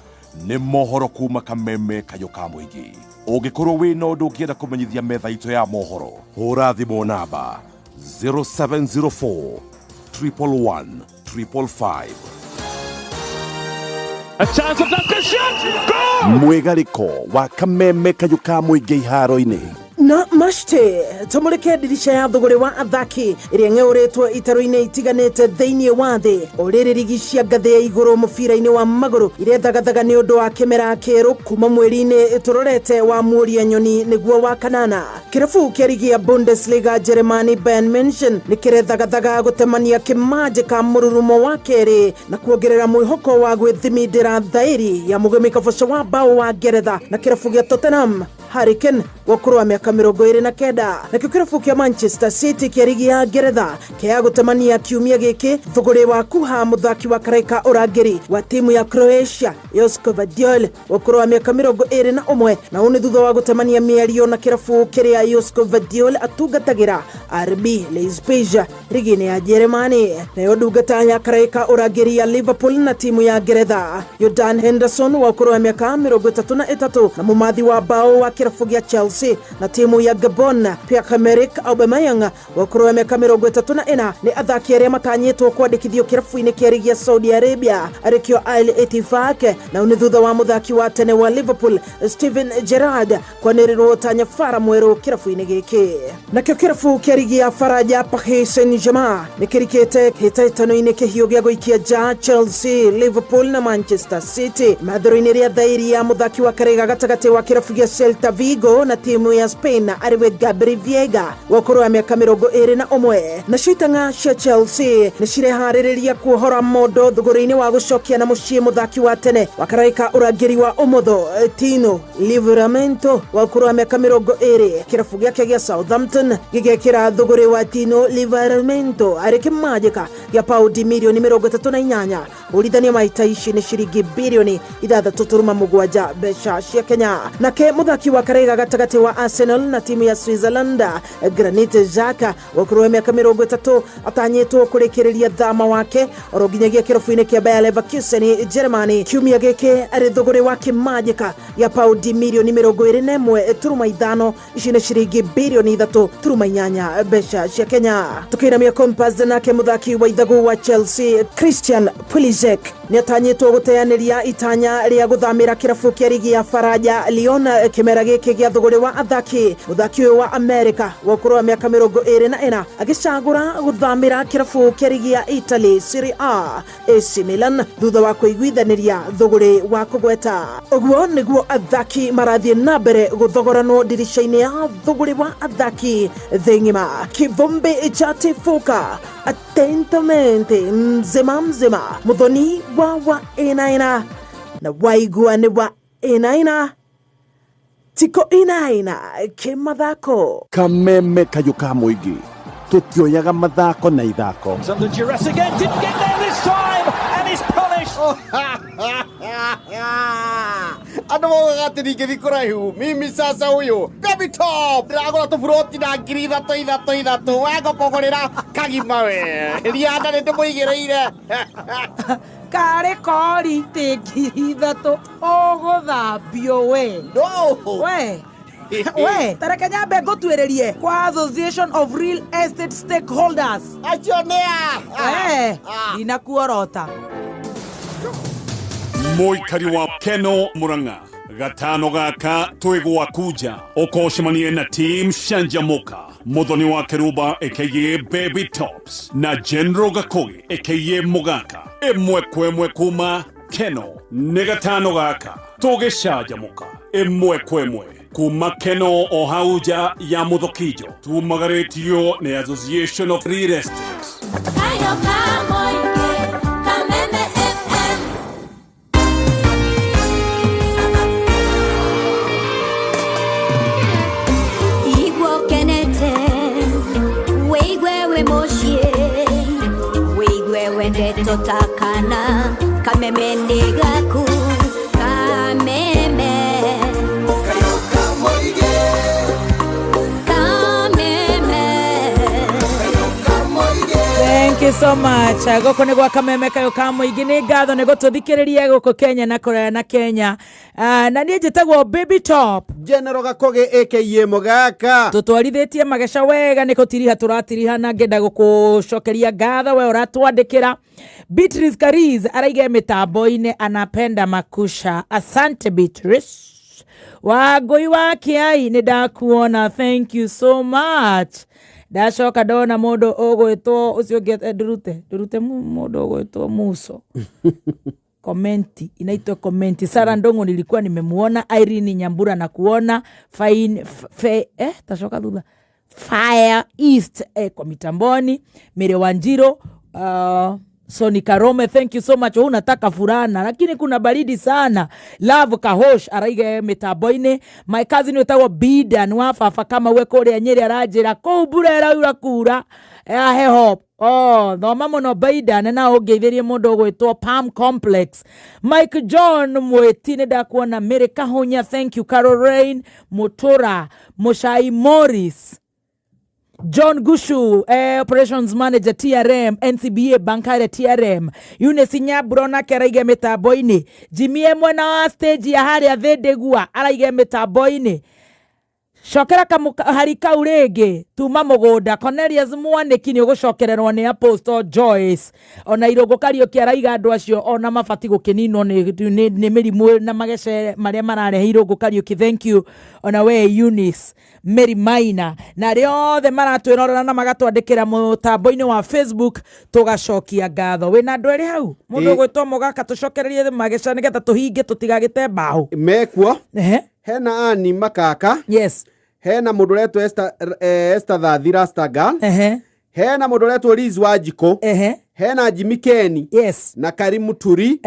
nĩ mohoro kuma Kameme kayũ ka mũingĩ. Ũngĩkorwo wĩna ũndũ ũngĩenda kũmenyithia metha itũ ya mohoro, hũra thimũ namba 0704 111 555. A chance of that shot! Goal! Mwĩgarĩko wa Kameme kayũ ka mũingĩ iharo-inĩ. Na mashte tũmũrĩke ndirisha ya thũgũrĩ wa athaki ĩrĩa ng'eũrĩtwo itaro-inĩ itiganĩte thĩinĩ wa thĩ. O rĩrĩ rigi cia ngathĩ ya igũrũ mũbira-inĩ wa magũrũ irethagathaga nĩ ũndũ wa kĩmera kĩerũ kuma mweri-inĩ tũrorete wa Mũria Nyoni nĩguo wa kanana. Kĩrabu kĩa rigi ya Bundesliga Germany Bayern München nĩ kĩrethagathaga gũtemania kĩmanjĩ ka mũrurumo wa kerĩ na kuongerera mwĩhoko wa gwĩthimindĩra thaĩri ya mũgemi kaboco wa bao wa Ngeretha na kĩrabu gĩa Tottenham Harry Kane wa ũkũrũ wa mĩaka 29. Nakĩo kĩrabu kĩa Manchester City kĩa rigi ya Ngeretha kĩa gũtemania kiumia gĩkĩ thũgũrĩ wa kuha mũthaki wa karaika ũrangĩri wa timu ya Croatia Josko Gvardiol wa ũkũrũ wa mĩaka 21, na ũũ nĩ thutha wa gũtemania mĩario na kĩrabu kĩrĩa Josko Gvardiol atungatagĩra RB Leipzig rigi-inĩ ya Jeremani. Nayo ndungata ya karaika ũrangĩri ya Liverpool na timu ya Ngeretha Jordan Henderson wa ũkũrũ wa mĩaka 33 na mũmathi wa bao wa kĩrabu gĩa Chelsea na timu ya Gabon Pierre-Emerick Aubameyang wa ũkũrũ wa mĩaka 34 nĩ athaki arĩa matanyĩtwo kwandĩkithio kĩrabu-inĩ kĩa rigi ya Saudi Arabia arĩkĩo Al Ettifaq, na nĩ thutha wa mũthaki wa tene wa Liverpool Steven Gerrard kwanĩrĩrwo ta nyabara mwerũ kĩrabu-inĩ gĩkĩ. Nakĩo kĩrabu kĩa rigi ya Faraja Paris Saint-Germain nĩ kĩrikĩte hĩtahĩtano-inĩ kĩhiũ gĩa gũikia nja Chelsea, Liverpool na Manchester City mathero-inĩ rĩa thaĩri ya mũthaki wa karega gatagatĩ wa kĩrabu gĩa Celta Vigo na timu ya Spain ariwe Gabri Veiga wa ũkũrũ wa mĩaka 21. Nacio itang'a cia Chelsea nĩ cireharĩrĩria kuohora mondo thũgũrĩ-inĩ wa gũcokia na mũciĩ mũthaki wa tene wa karaika ũrangĩri wa ũmotho Tino Livramento wa ũkũrũ wa mĩaka 20. Kĩrabu gĩake gĩa Southampton gĩgekĩra Thũgũrĩ wa Tino Livramento arĩ kĩmanjĩka gĩa paundi mirioni 38 ũrithania maita ici nĩ ciringi birioni 6.7 mbeca cia Kenya. Nake mũthaki wa karaiga gatagatĩ wa Arsenal na timu ya Switzerland Granit Xhaka wa ũkũrũ wa mĩaka 30 atanyĩtwo kũrĩkĩrĩria thama wake oro nginyagia kĩrabu-inĩ kĩa Bayer Leverkusen Germany kiumia gĩkĩ arĩ thũgũrĩ wa kĩmanjĩka gĩa paundi mirioni 21.5 ici nĩ ciringi birioni 3.8 mbeca cia Kenya. Tukĩinamia Compass nake mũthaki wa ithagu wa Chelsea Christian Pulisic nĩatanyĩtwo gũteanĩria itanya rĩa gũthamĩra kĩrabu kĩa rigi ya Faraja Lyon kĩmera gĩkĩ gĩa thũgũrĩ wa athaki. Mũthaki ũyũ wa America wa ũkũrũ wa mĩaka 24 agĩcagũra gũthamĩra kĩrabu kĩa rigi ya Italy Serie A AC Milan thutha wa kũiguithanĩria thũgũrĩ wa kũgweta. Ũguo nĩguo athaki marathiĩ na mbere gũthogoranwo ndirica-inĩ ya thũgũrĩ wa athaki thĩ ng'ima. Kivumbi cha tifuka atentamente mzima mzima muthoni wa inaina na waigua nĩ wa inaina tiko inaina kĩmathako. Kameme kayũ ka mũingĩ tũtioyaga mathako na ithako. Under duress again, didn't get there this time and is punished. Andũ maugaga atĩ ndingĩthiĩ kũraihu mimi sasa ũyũ Baby Top ndĩragũra tũburoti na ngiri ithatũ ithatũ ithatũ wengũkũgũrĩra kagima we rianda nĩ ndĩmũigĩrĩire karĩ kori tĩ ngiri ithatũ ũgũthambio we no we we tareke nyambe ngũtuĩrĩrie kwa Association of Real Estate Stakeholders acio nĩ a ndinakuorota. Mũikari wa Keno Murang'a gatano gaka twĩgwakuja ũkocemanie na team Shanjamuka Muthoni wa Keruba aka Baby Tops na General Gakogi aka Mugaka ĩmwe kwa ĩmwe kuma Keno nĩ gatano gaka tũgĩcanjamũka ĩmwe kwa ĩmwe kuma Keno o hau nja ya Muthokinjo tumagarĩtio nĩ Association of Real Estate. Totakana kameme ndigaku kameme kayoka moige kameme kayoka moige. Thank you so much. Gũkũ nĩ gwa kameme kayo ka mũingĩ nĩ ngatho nĩ gũtũthikĩrĩria gũkũ Kenya na kũraya na Kenya. Na niĩ njĩtagwo Baby Top General Gakogi aka Mugaka. Tũtwarithĩtie mageca wega nĩ gũtiriha tũratiriha na ngenda gũkũcokeria ngatho we ũratwandĩkĩra. Beatrice Kariz araiga mĩtambo-inĩ anapenda makusha. Asante Beatrice. Wangũi wa Kĩai nĩ ndakuona, thank you so much. Ndacoka ndona mũndũ ũgwĩtwo ũcio ũngĩ ndurute mũndũ ũgwĩtwo Muso komenti inaitwa komenti. Sara Ndongo nilikuwa nimemuona, Irene Nyambura na kuona Fine fe, tashoka thutha Fire East kwa mitamboni Mere Wanjiro Soni Karome, thank you so much. Unataka furana lakini kuna baridi sana. Love Kahosh araige mitambo-inĩ. My cousin wetagwo Bidan wa baba kama we kũrĩa Nyĩrĩ aranjĩra kũu mbura ĩraura kura ya heho. Oh, thoma mũno Bidan na ũngeithĩrie mũndũ ũgwĩtwo Palm Complex. Mike John Mweti nĩ ndakuona. Mary Kahunya, thank you. Caroline Mutura, Mushai Morris, John Gushu, Operations Manager TRM, NCBA Bankare TRM, Eunice Nyaburo nake araige mitambo-inĩ. Jimmy mwena wa stage ya harĩa Thĩndĩgua araige mitambo-inĩ. Cokera hari kau rĩngĩ tuma mũgũnda. Cornelius Mwanĩki nĩ ũgũcokererwo nĩ Apostle Joyce. Ona Irũngũ Kariũki araiga andũ acio ona mabati gũkĩninwo nĩ mĩrimũ na magece marĩa mararehe. Irũngũ Kariũki, thank you. Ona we Eunice Mary Maina na arĩa othe maratwĩrorera na magatwandĩkĩra mũtambo-inĩ wa Facebook tũgacokia ngatho. Wĩna andũ erĩ hau mũndũ ũgwĩtwo Mũgaka tũcokererie mageca nĩgetha tũhinge tũtigagĩte mbaũ mekuo. Hena Ani Makaka, yes. Hena mũndũ ũretwo Esther Thathi Rastaga, hena mũndũ ũretwo Liz Wanjikũ, hena Jimmy Ken, yes, na Karimu Turi,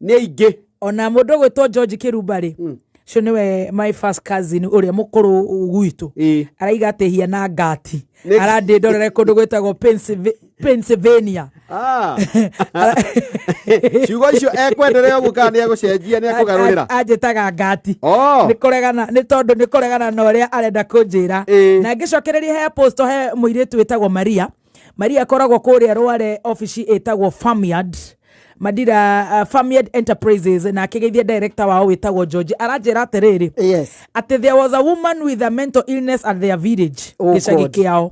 nĩ aingĩ. Ona mũndũ ũgwĩtwo George Kĩrumba rĩ, Ũcio nĩwe my first cousin ũrĩa mũkũrũ gwitũ. Araiga atĩ hiana ngati. Arandĩ ndorere kũndũ gwĩtagwo Pennsylvania. Ah. Ciugo icio ekwenderea ũguo kana nĩ egũcenjia, nĩ ekũgarũrĩra? Anjĩtaga ngati. Oh. Nĩ kũregana, nĩ tondũ nĩ kũregana na ũrĩa arenda kũnjĩra. Na ngĩcokereria he apostle, he mũirĩtu wĩtagwo Maria. Maria akoragwo kũrĩa Rware, obici ĩtagwo Farmyard Madira, Farmyard Enterprises, na akĩgeithia director wao wĩtagwo George. Aranjĩra atĩrĩrĩ, atĩ there was a woman with a mental illness at their village, Oh, gĩcagi God. kĩao,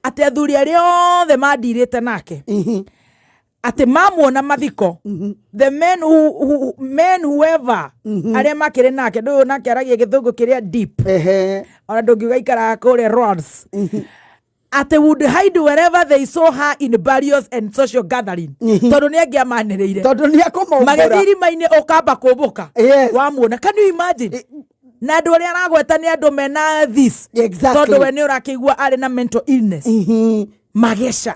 atĩ athuri arĩa othe mandirĩte nake atĩ mamuona mathiko, the men who men whoever arĩa makĩrĩ nake ndũyũ nake aragia gĩthũngũ kĩrĩa deep, ona ndũngiuga ikaraga kũrĩa Rhodes, atĩ would hide wherever they saw her in burials and social gathering, tondũ nĩ angĩamanĩrĩire, tondũ nĩ ekũmaumbũra. Magĩthiĩ irima-inĩ ũkamba kũmbũka wamuona. Can you imagine? Na andũ arĩa aragweta nĩ andũ mena this, tondũ we nĩ ũrakĩigua arĩ na mental illness, mageca.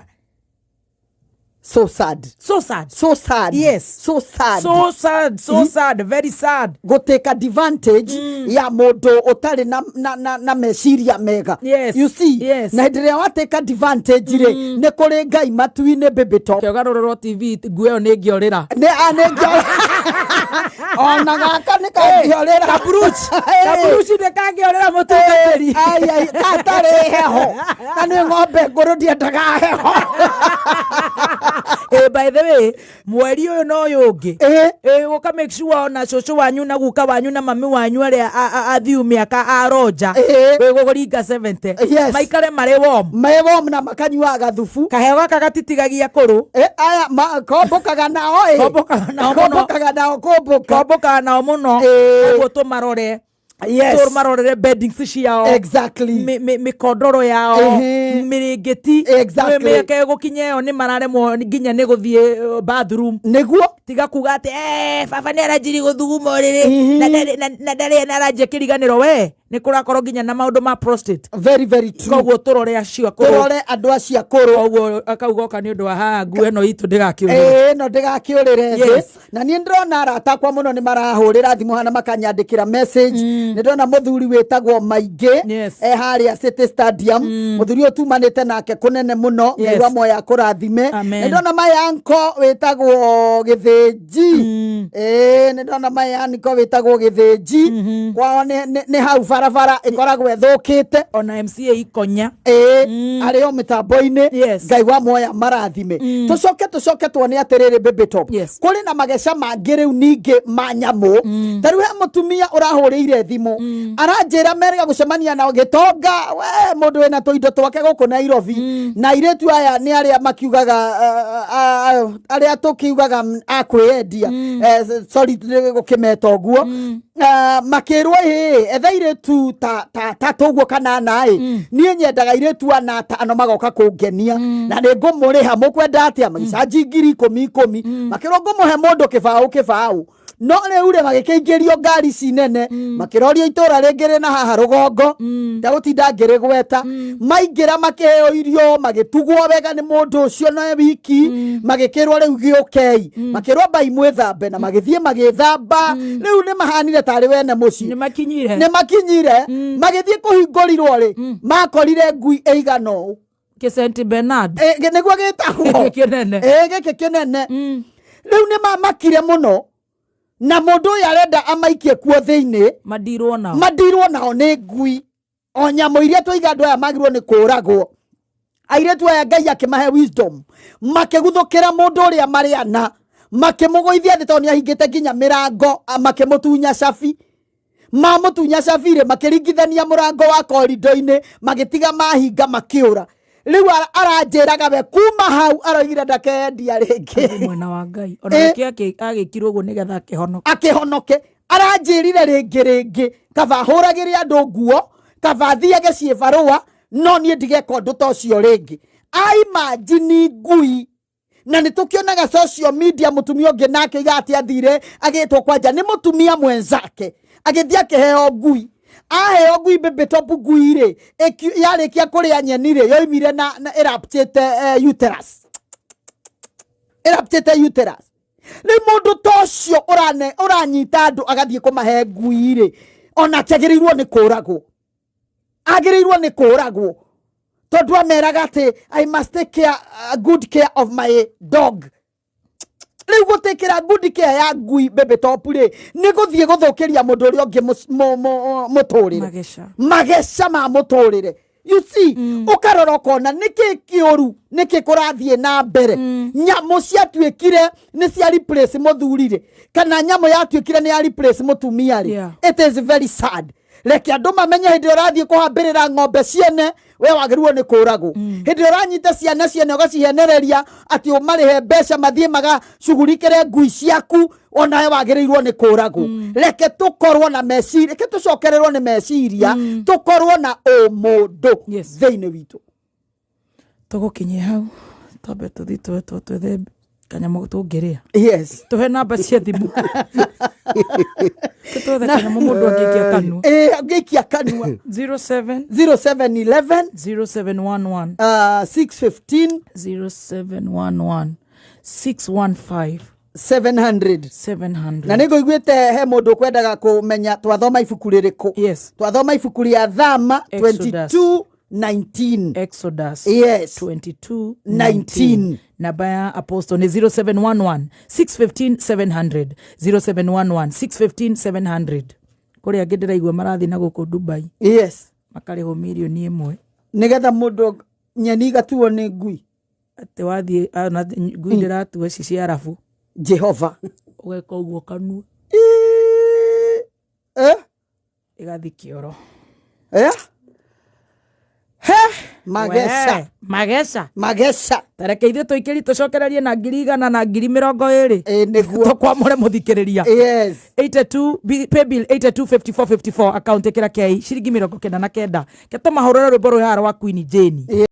So sad. So sad. So sad. Yes. So sad. So sad, so sad, very sad. Gũtake advantage ya mũndũ ũtarĩ na meciria mega. Yes. You see? Yes. Na hĩndĩ ĩrĩa watake advantage rĩ, nĩ kũrĩ Ngai matu-inĩ, baby top. Kĩogarũrĩrwo TV, nguo ĩyo nĩ ngĩorĩra. Nĩ a nĩ ngĩorĩra. Ona gaka nĩ kangĩorĩra. Kaburuci. Kaburuci nĩ kangĩorĩra mũtungatĩri. Ai ai, gatarĩ heho. Na nĩ ng'ombe ngũrũ, ndiendaga heho. By the way, mweri ũyũ na ũyũ ũngĩ, ũka make sure ona cũcũ wanyu na guka wanyu na mami wanyu arĩa athiu mĩaka aronja wĩgũringa 70 maikare marĩ warm. Marĩ warm na makanyuaga thubu. Kaheo gaka gatitigagia kũrũ. Aya kombũkaga nao ĩ. Kombũkaga nao mũno. Kombũkaga nao kũmbũka. Kombũkaga nao mũno. Koguo tũmarore, tũmarorere beddings ciao, mĩkondoro yao, mĩrĩngĩti. Mĩaka ĩgũkinya ĩyo nĩ mararemwo nginya nĩ gũthiĩ bathroom. Nĩguo. Tiga kuga atĩ baba nĩ aranjiri gũthuguma ũrĩrĩ na ndarĩ na aranjia kĩriganĩro, we nĩ kũrakorwo nginya na maũndũ ma prostate. Very very true. Koguo tũrore acio akũrũ. Tũrore andũ acio akũrũ. Koguo akauga oka nĩ ũndũ wa haha nguo ĩno itũ ndĩgakĩũrĩre. Ĩĩ, no ndĩgakĩũrĩre thĩ. Yes. Na niĩ ndĩrona arata akwa mũno nĩ marahũrĩra thimũ hana makanyandĩkĩra message. Nĩ ndĩrona mũthuri wĩtagwo Maingĩ e harĩa City Stadium. Mũthuri ũyũ tumanĩte nake kũnene mũno. Ngai wa moya akũrathime. Amen. Nĩ ndĩrona my uncle wĩtagwo Gĩthĩnji. Ĩĩ, nĩ ndĩrona my uncle wĩtagwo Gĩthĩnji. Kwao nĩ hau barabara ĩkoragwo ĩthũkĩte. Ona MCA Ikonya. Ĩĩ, arĩ o mĩtambo-inĩ. Ngai wa moya marathime. Tũcoke tuone atĩrĩrĩ, baby top. Kũrĩ na mageca mangĩ rĩu ningĩ ma nyamũ. Ta rĩu he mũtumia ũrahũrĩire thimũ, aranjĩra merega gũcemania na gĩtonga we mũndũ wĩna tũindo twake gũkũ Nairobi, na airĩtu aya nĩ arĩa makiugaga, arĩa tũkiugaga a kwĩyendia, sorry gũkĩmeta ũguo, makĩrwo ĩ etha airĩtu ta tũguo kana ana ĩ, niĩ nyendaga airĩtu ana atano magoka kũngenia na nĩ ngũmũrĩha, mũkwenda atĩa? Magĩcanji 10,000 10,000, makĩrwo ngũmũhe mũndũ kĩbaũ kĩbaũ. No rĩu rĩ, magĩkĩingĩrio ngari ici nene, makĩrorio itũra rĩngĩ rĩna haha rũgongo, ndagũtinda ngĩrĩgweta. Maingĩra makĩheo irio, magĩtugwo wega nĩ mũndũ ũcio na wiki, magĩkĩrwo rĩu gĩũkei, makĩrwo mbai mwĩthambe, na magĩthiĩ magĩthamba. Rĩu nĩ mahanire tarĩ wene mũciĩ. Nĩ makinyire. Nĩ makinyire. Magĩthiĩ kũhingũrirwo rĩ, makorire ngui ĩigana ũũ. Kĩ St Bernard. Nĩguo gĩtagwo. Gĩkĩ kĩnene. Ĩ, gĩkĩ kĩnene. Rĩu nĩ mamakire mũno, na mũndũ ũyũ arenda amaikie kuo thĩinĩ. Madirwo nao. Madirwo nao nĩ ngui o nyamũ iria twaiga andũ aya magĩrĩirwo nĩ kũragwo. Airĩtu aya Ngai akĩmahe wisdom, makĩguthũkĩra mũndũ ũrĩa marĩ ana, makĩmũgũithia thĩ tondũ nĩ ahingĩte nginya mĩrango, makĩmũtunya cabi. Mamũtunya cabi rĩ, makĩringithania mũrango wa korido-inĩ, magĩtiga mahinga, makĩũra. Rĩu aranjĩraga we kuma hau aroigire ndakendia rĩngĩ. Mwena wa Ngai ona nĩkĩo agĩkirwo ũguo nĩgetha akĩhonoke. Akĩhonoke. Aranjĩrire rĩngĩ rĩngĩ kaba hũragĩre andũ nguo, kaba thiage ciĩbarũa, no niĩ ndigeka ũndũ ta ũcio rĩngĩ. Aimagine ngui. Na nĩ tũkĩonaga social media mũtumia ũngĩ nake oiga atĩ athire agĩtwo kwanja nĩ mũtumia mwenzake, agĩthiĩ akĩheo ngui. Aheo ngui, baby top, ngui rĩ yarĩkia kũrĩa nyeni rĩ, yoimire na ĩrapchĩte uterus, ĩrapchĩte uterus. Rĩu mũndũ ta ũcio ũranyita andũ agathiĩ kũmahe ngui rĩ, Onake agĩrĩirwo nĩ kũragwo, agĩrĩirwo nĩ kũragwo tondũ ameraga atĩ I must take care, good care of my dog. Rĩu gũtĩkĩra good care ya ngui, Baby Top, rĩ nĩ gũthiĩ gũthũkĩria mũndũ ũrĩa ũngĩ mũtũrĩre. Mageca. Mageca ma mũtũrĩre, you see. Ũkarora ũkona nĩkĩ kĩũru, nĩkĩ kũrathiĩ na mbere. Nyamũ ciatuĩkire nĩ cia replace mũthuri rĩ, kana nyamũ yatuĩkire nĩ ya replace mũtumia rĩ. It is very sad. Reke andũ mamenye hĩndĩ ĩrĩa ũrathiĩ kũhambĩrĩra ng'ombe ciene, we wagĩrĩirwo nĩ kũragwo. Hĩndĩ ĩrĩa ũranyita ciana ciene ũgacihenereria atĩ ũmarĩhe mbeca mathiĩ magacugurikĩre ngui ciaku, onawe wagĩrĩirwo nĩ kũragwo. Reke tũkorwo na meciria, reke tũcokererwo nĩ meciria, tũkorwo na ũmũndũ thĩinĩ witũ. Tũgũkinyia hau, twambe tũthiĩ twethe kanyamũ tũngĩrĩa. Yes. Tũhe namba cia thimũ, twethe kanyamũ mũndũ angĩikia kanua. Ĩ, angĩikia kanua. 07 0711 0711 615 0711 615 700. 700. Na nä ngå iguä he må ndå kwendaga kå menya twathoma ibuku rä rä kå. Yes. Twathoma ibuku rĩa Thama. Exodus. 22 19. Exodus. Yes. 22 19. Namba ya apostle nĩ 0711 615 700, 0711 615 700. Kũrĩ angĩ ndĩraigua marathiĩ na gũkũ Dubai. Yes. Makarĩhwo mirioni 1. Nä getha må ndå nyeni igatuo nä ngui. Atĩ wathiĩ na ngui ndĩratua ici cia arabu. Jehova. Ũgeka ũguo kanua. Eh? Ĩgathiĩ kĩoro. Eh? He mageca. We, mageca. Mageca. Tareke ithuĩ tũikĩri tũcokererie na 100,000 na 20,000. Nĩguo. Tũkwamũre mũthikĩrĩria. Yes. 82 paybill 825454, account ĩkĩra kei ciringi 99 ketũmahũrĩre rwĩmbo rwĩ haha rwa Queen Jane.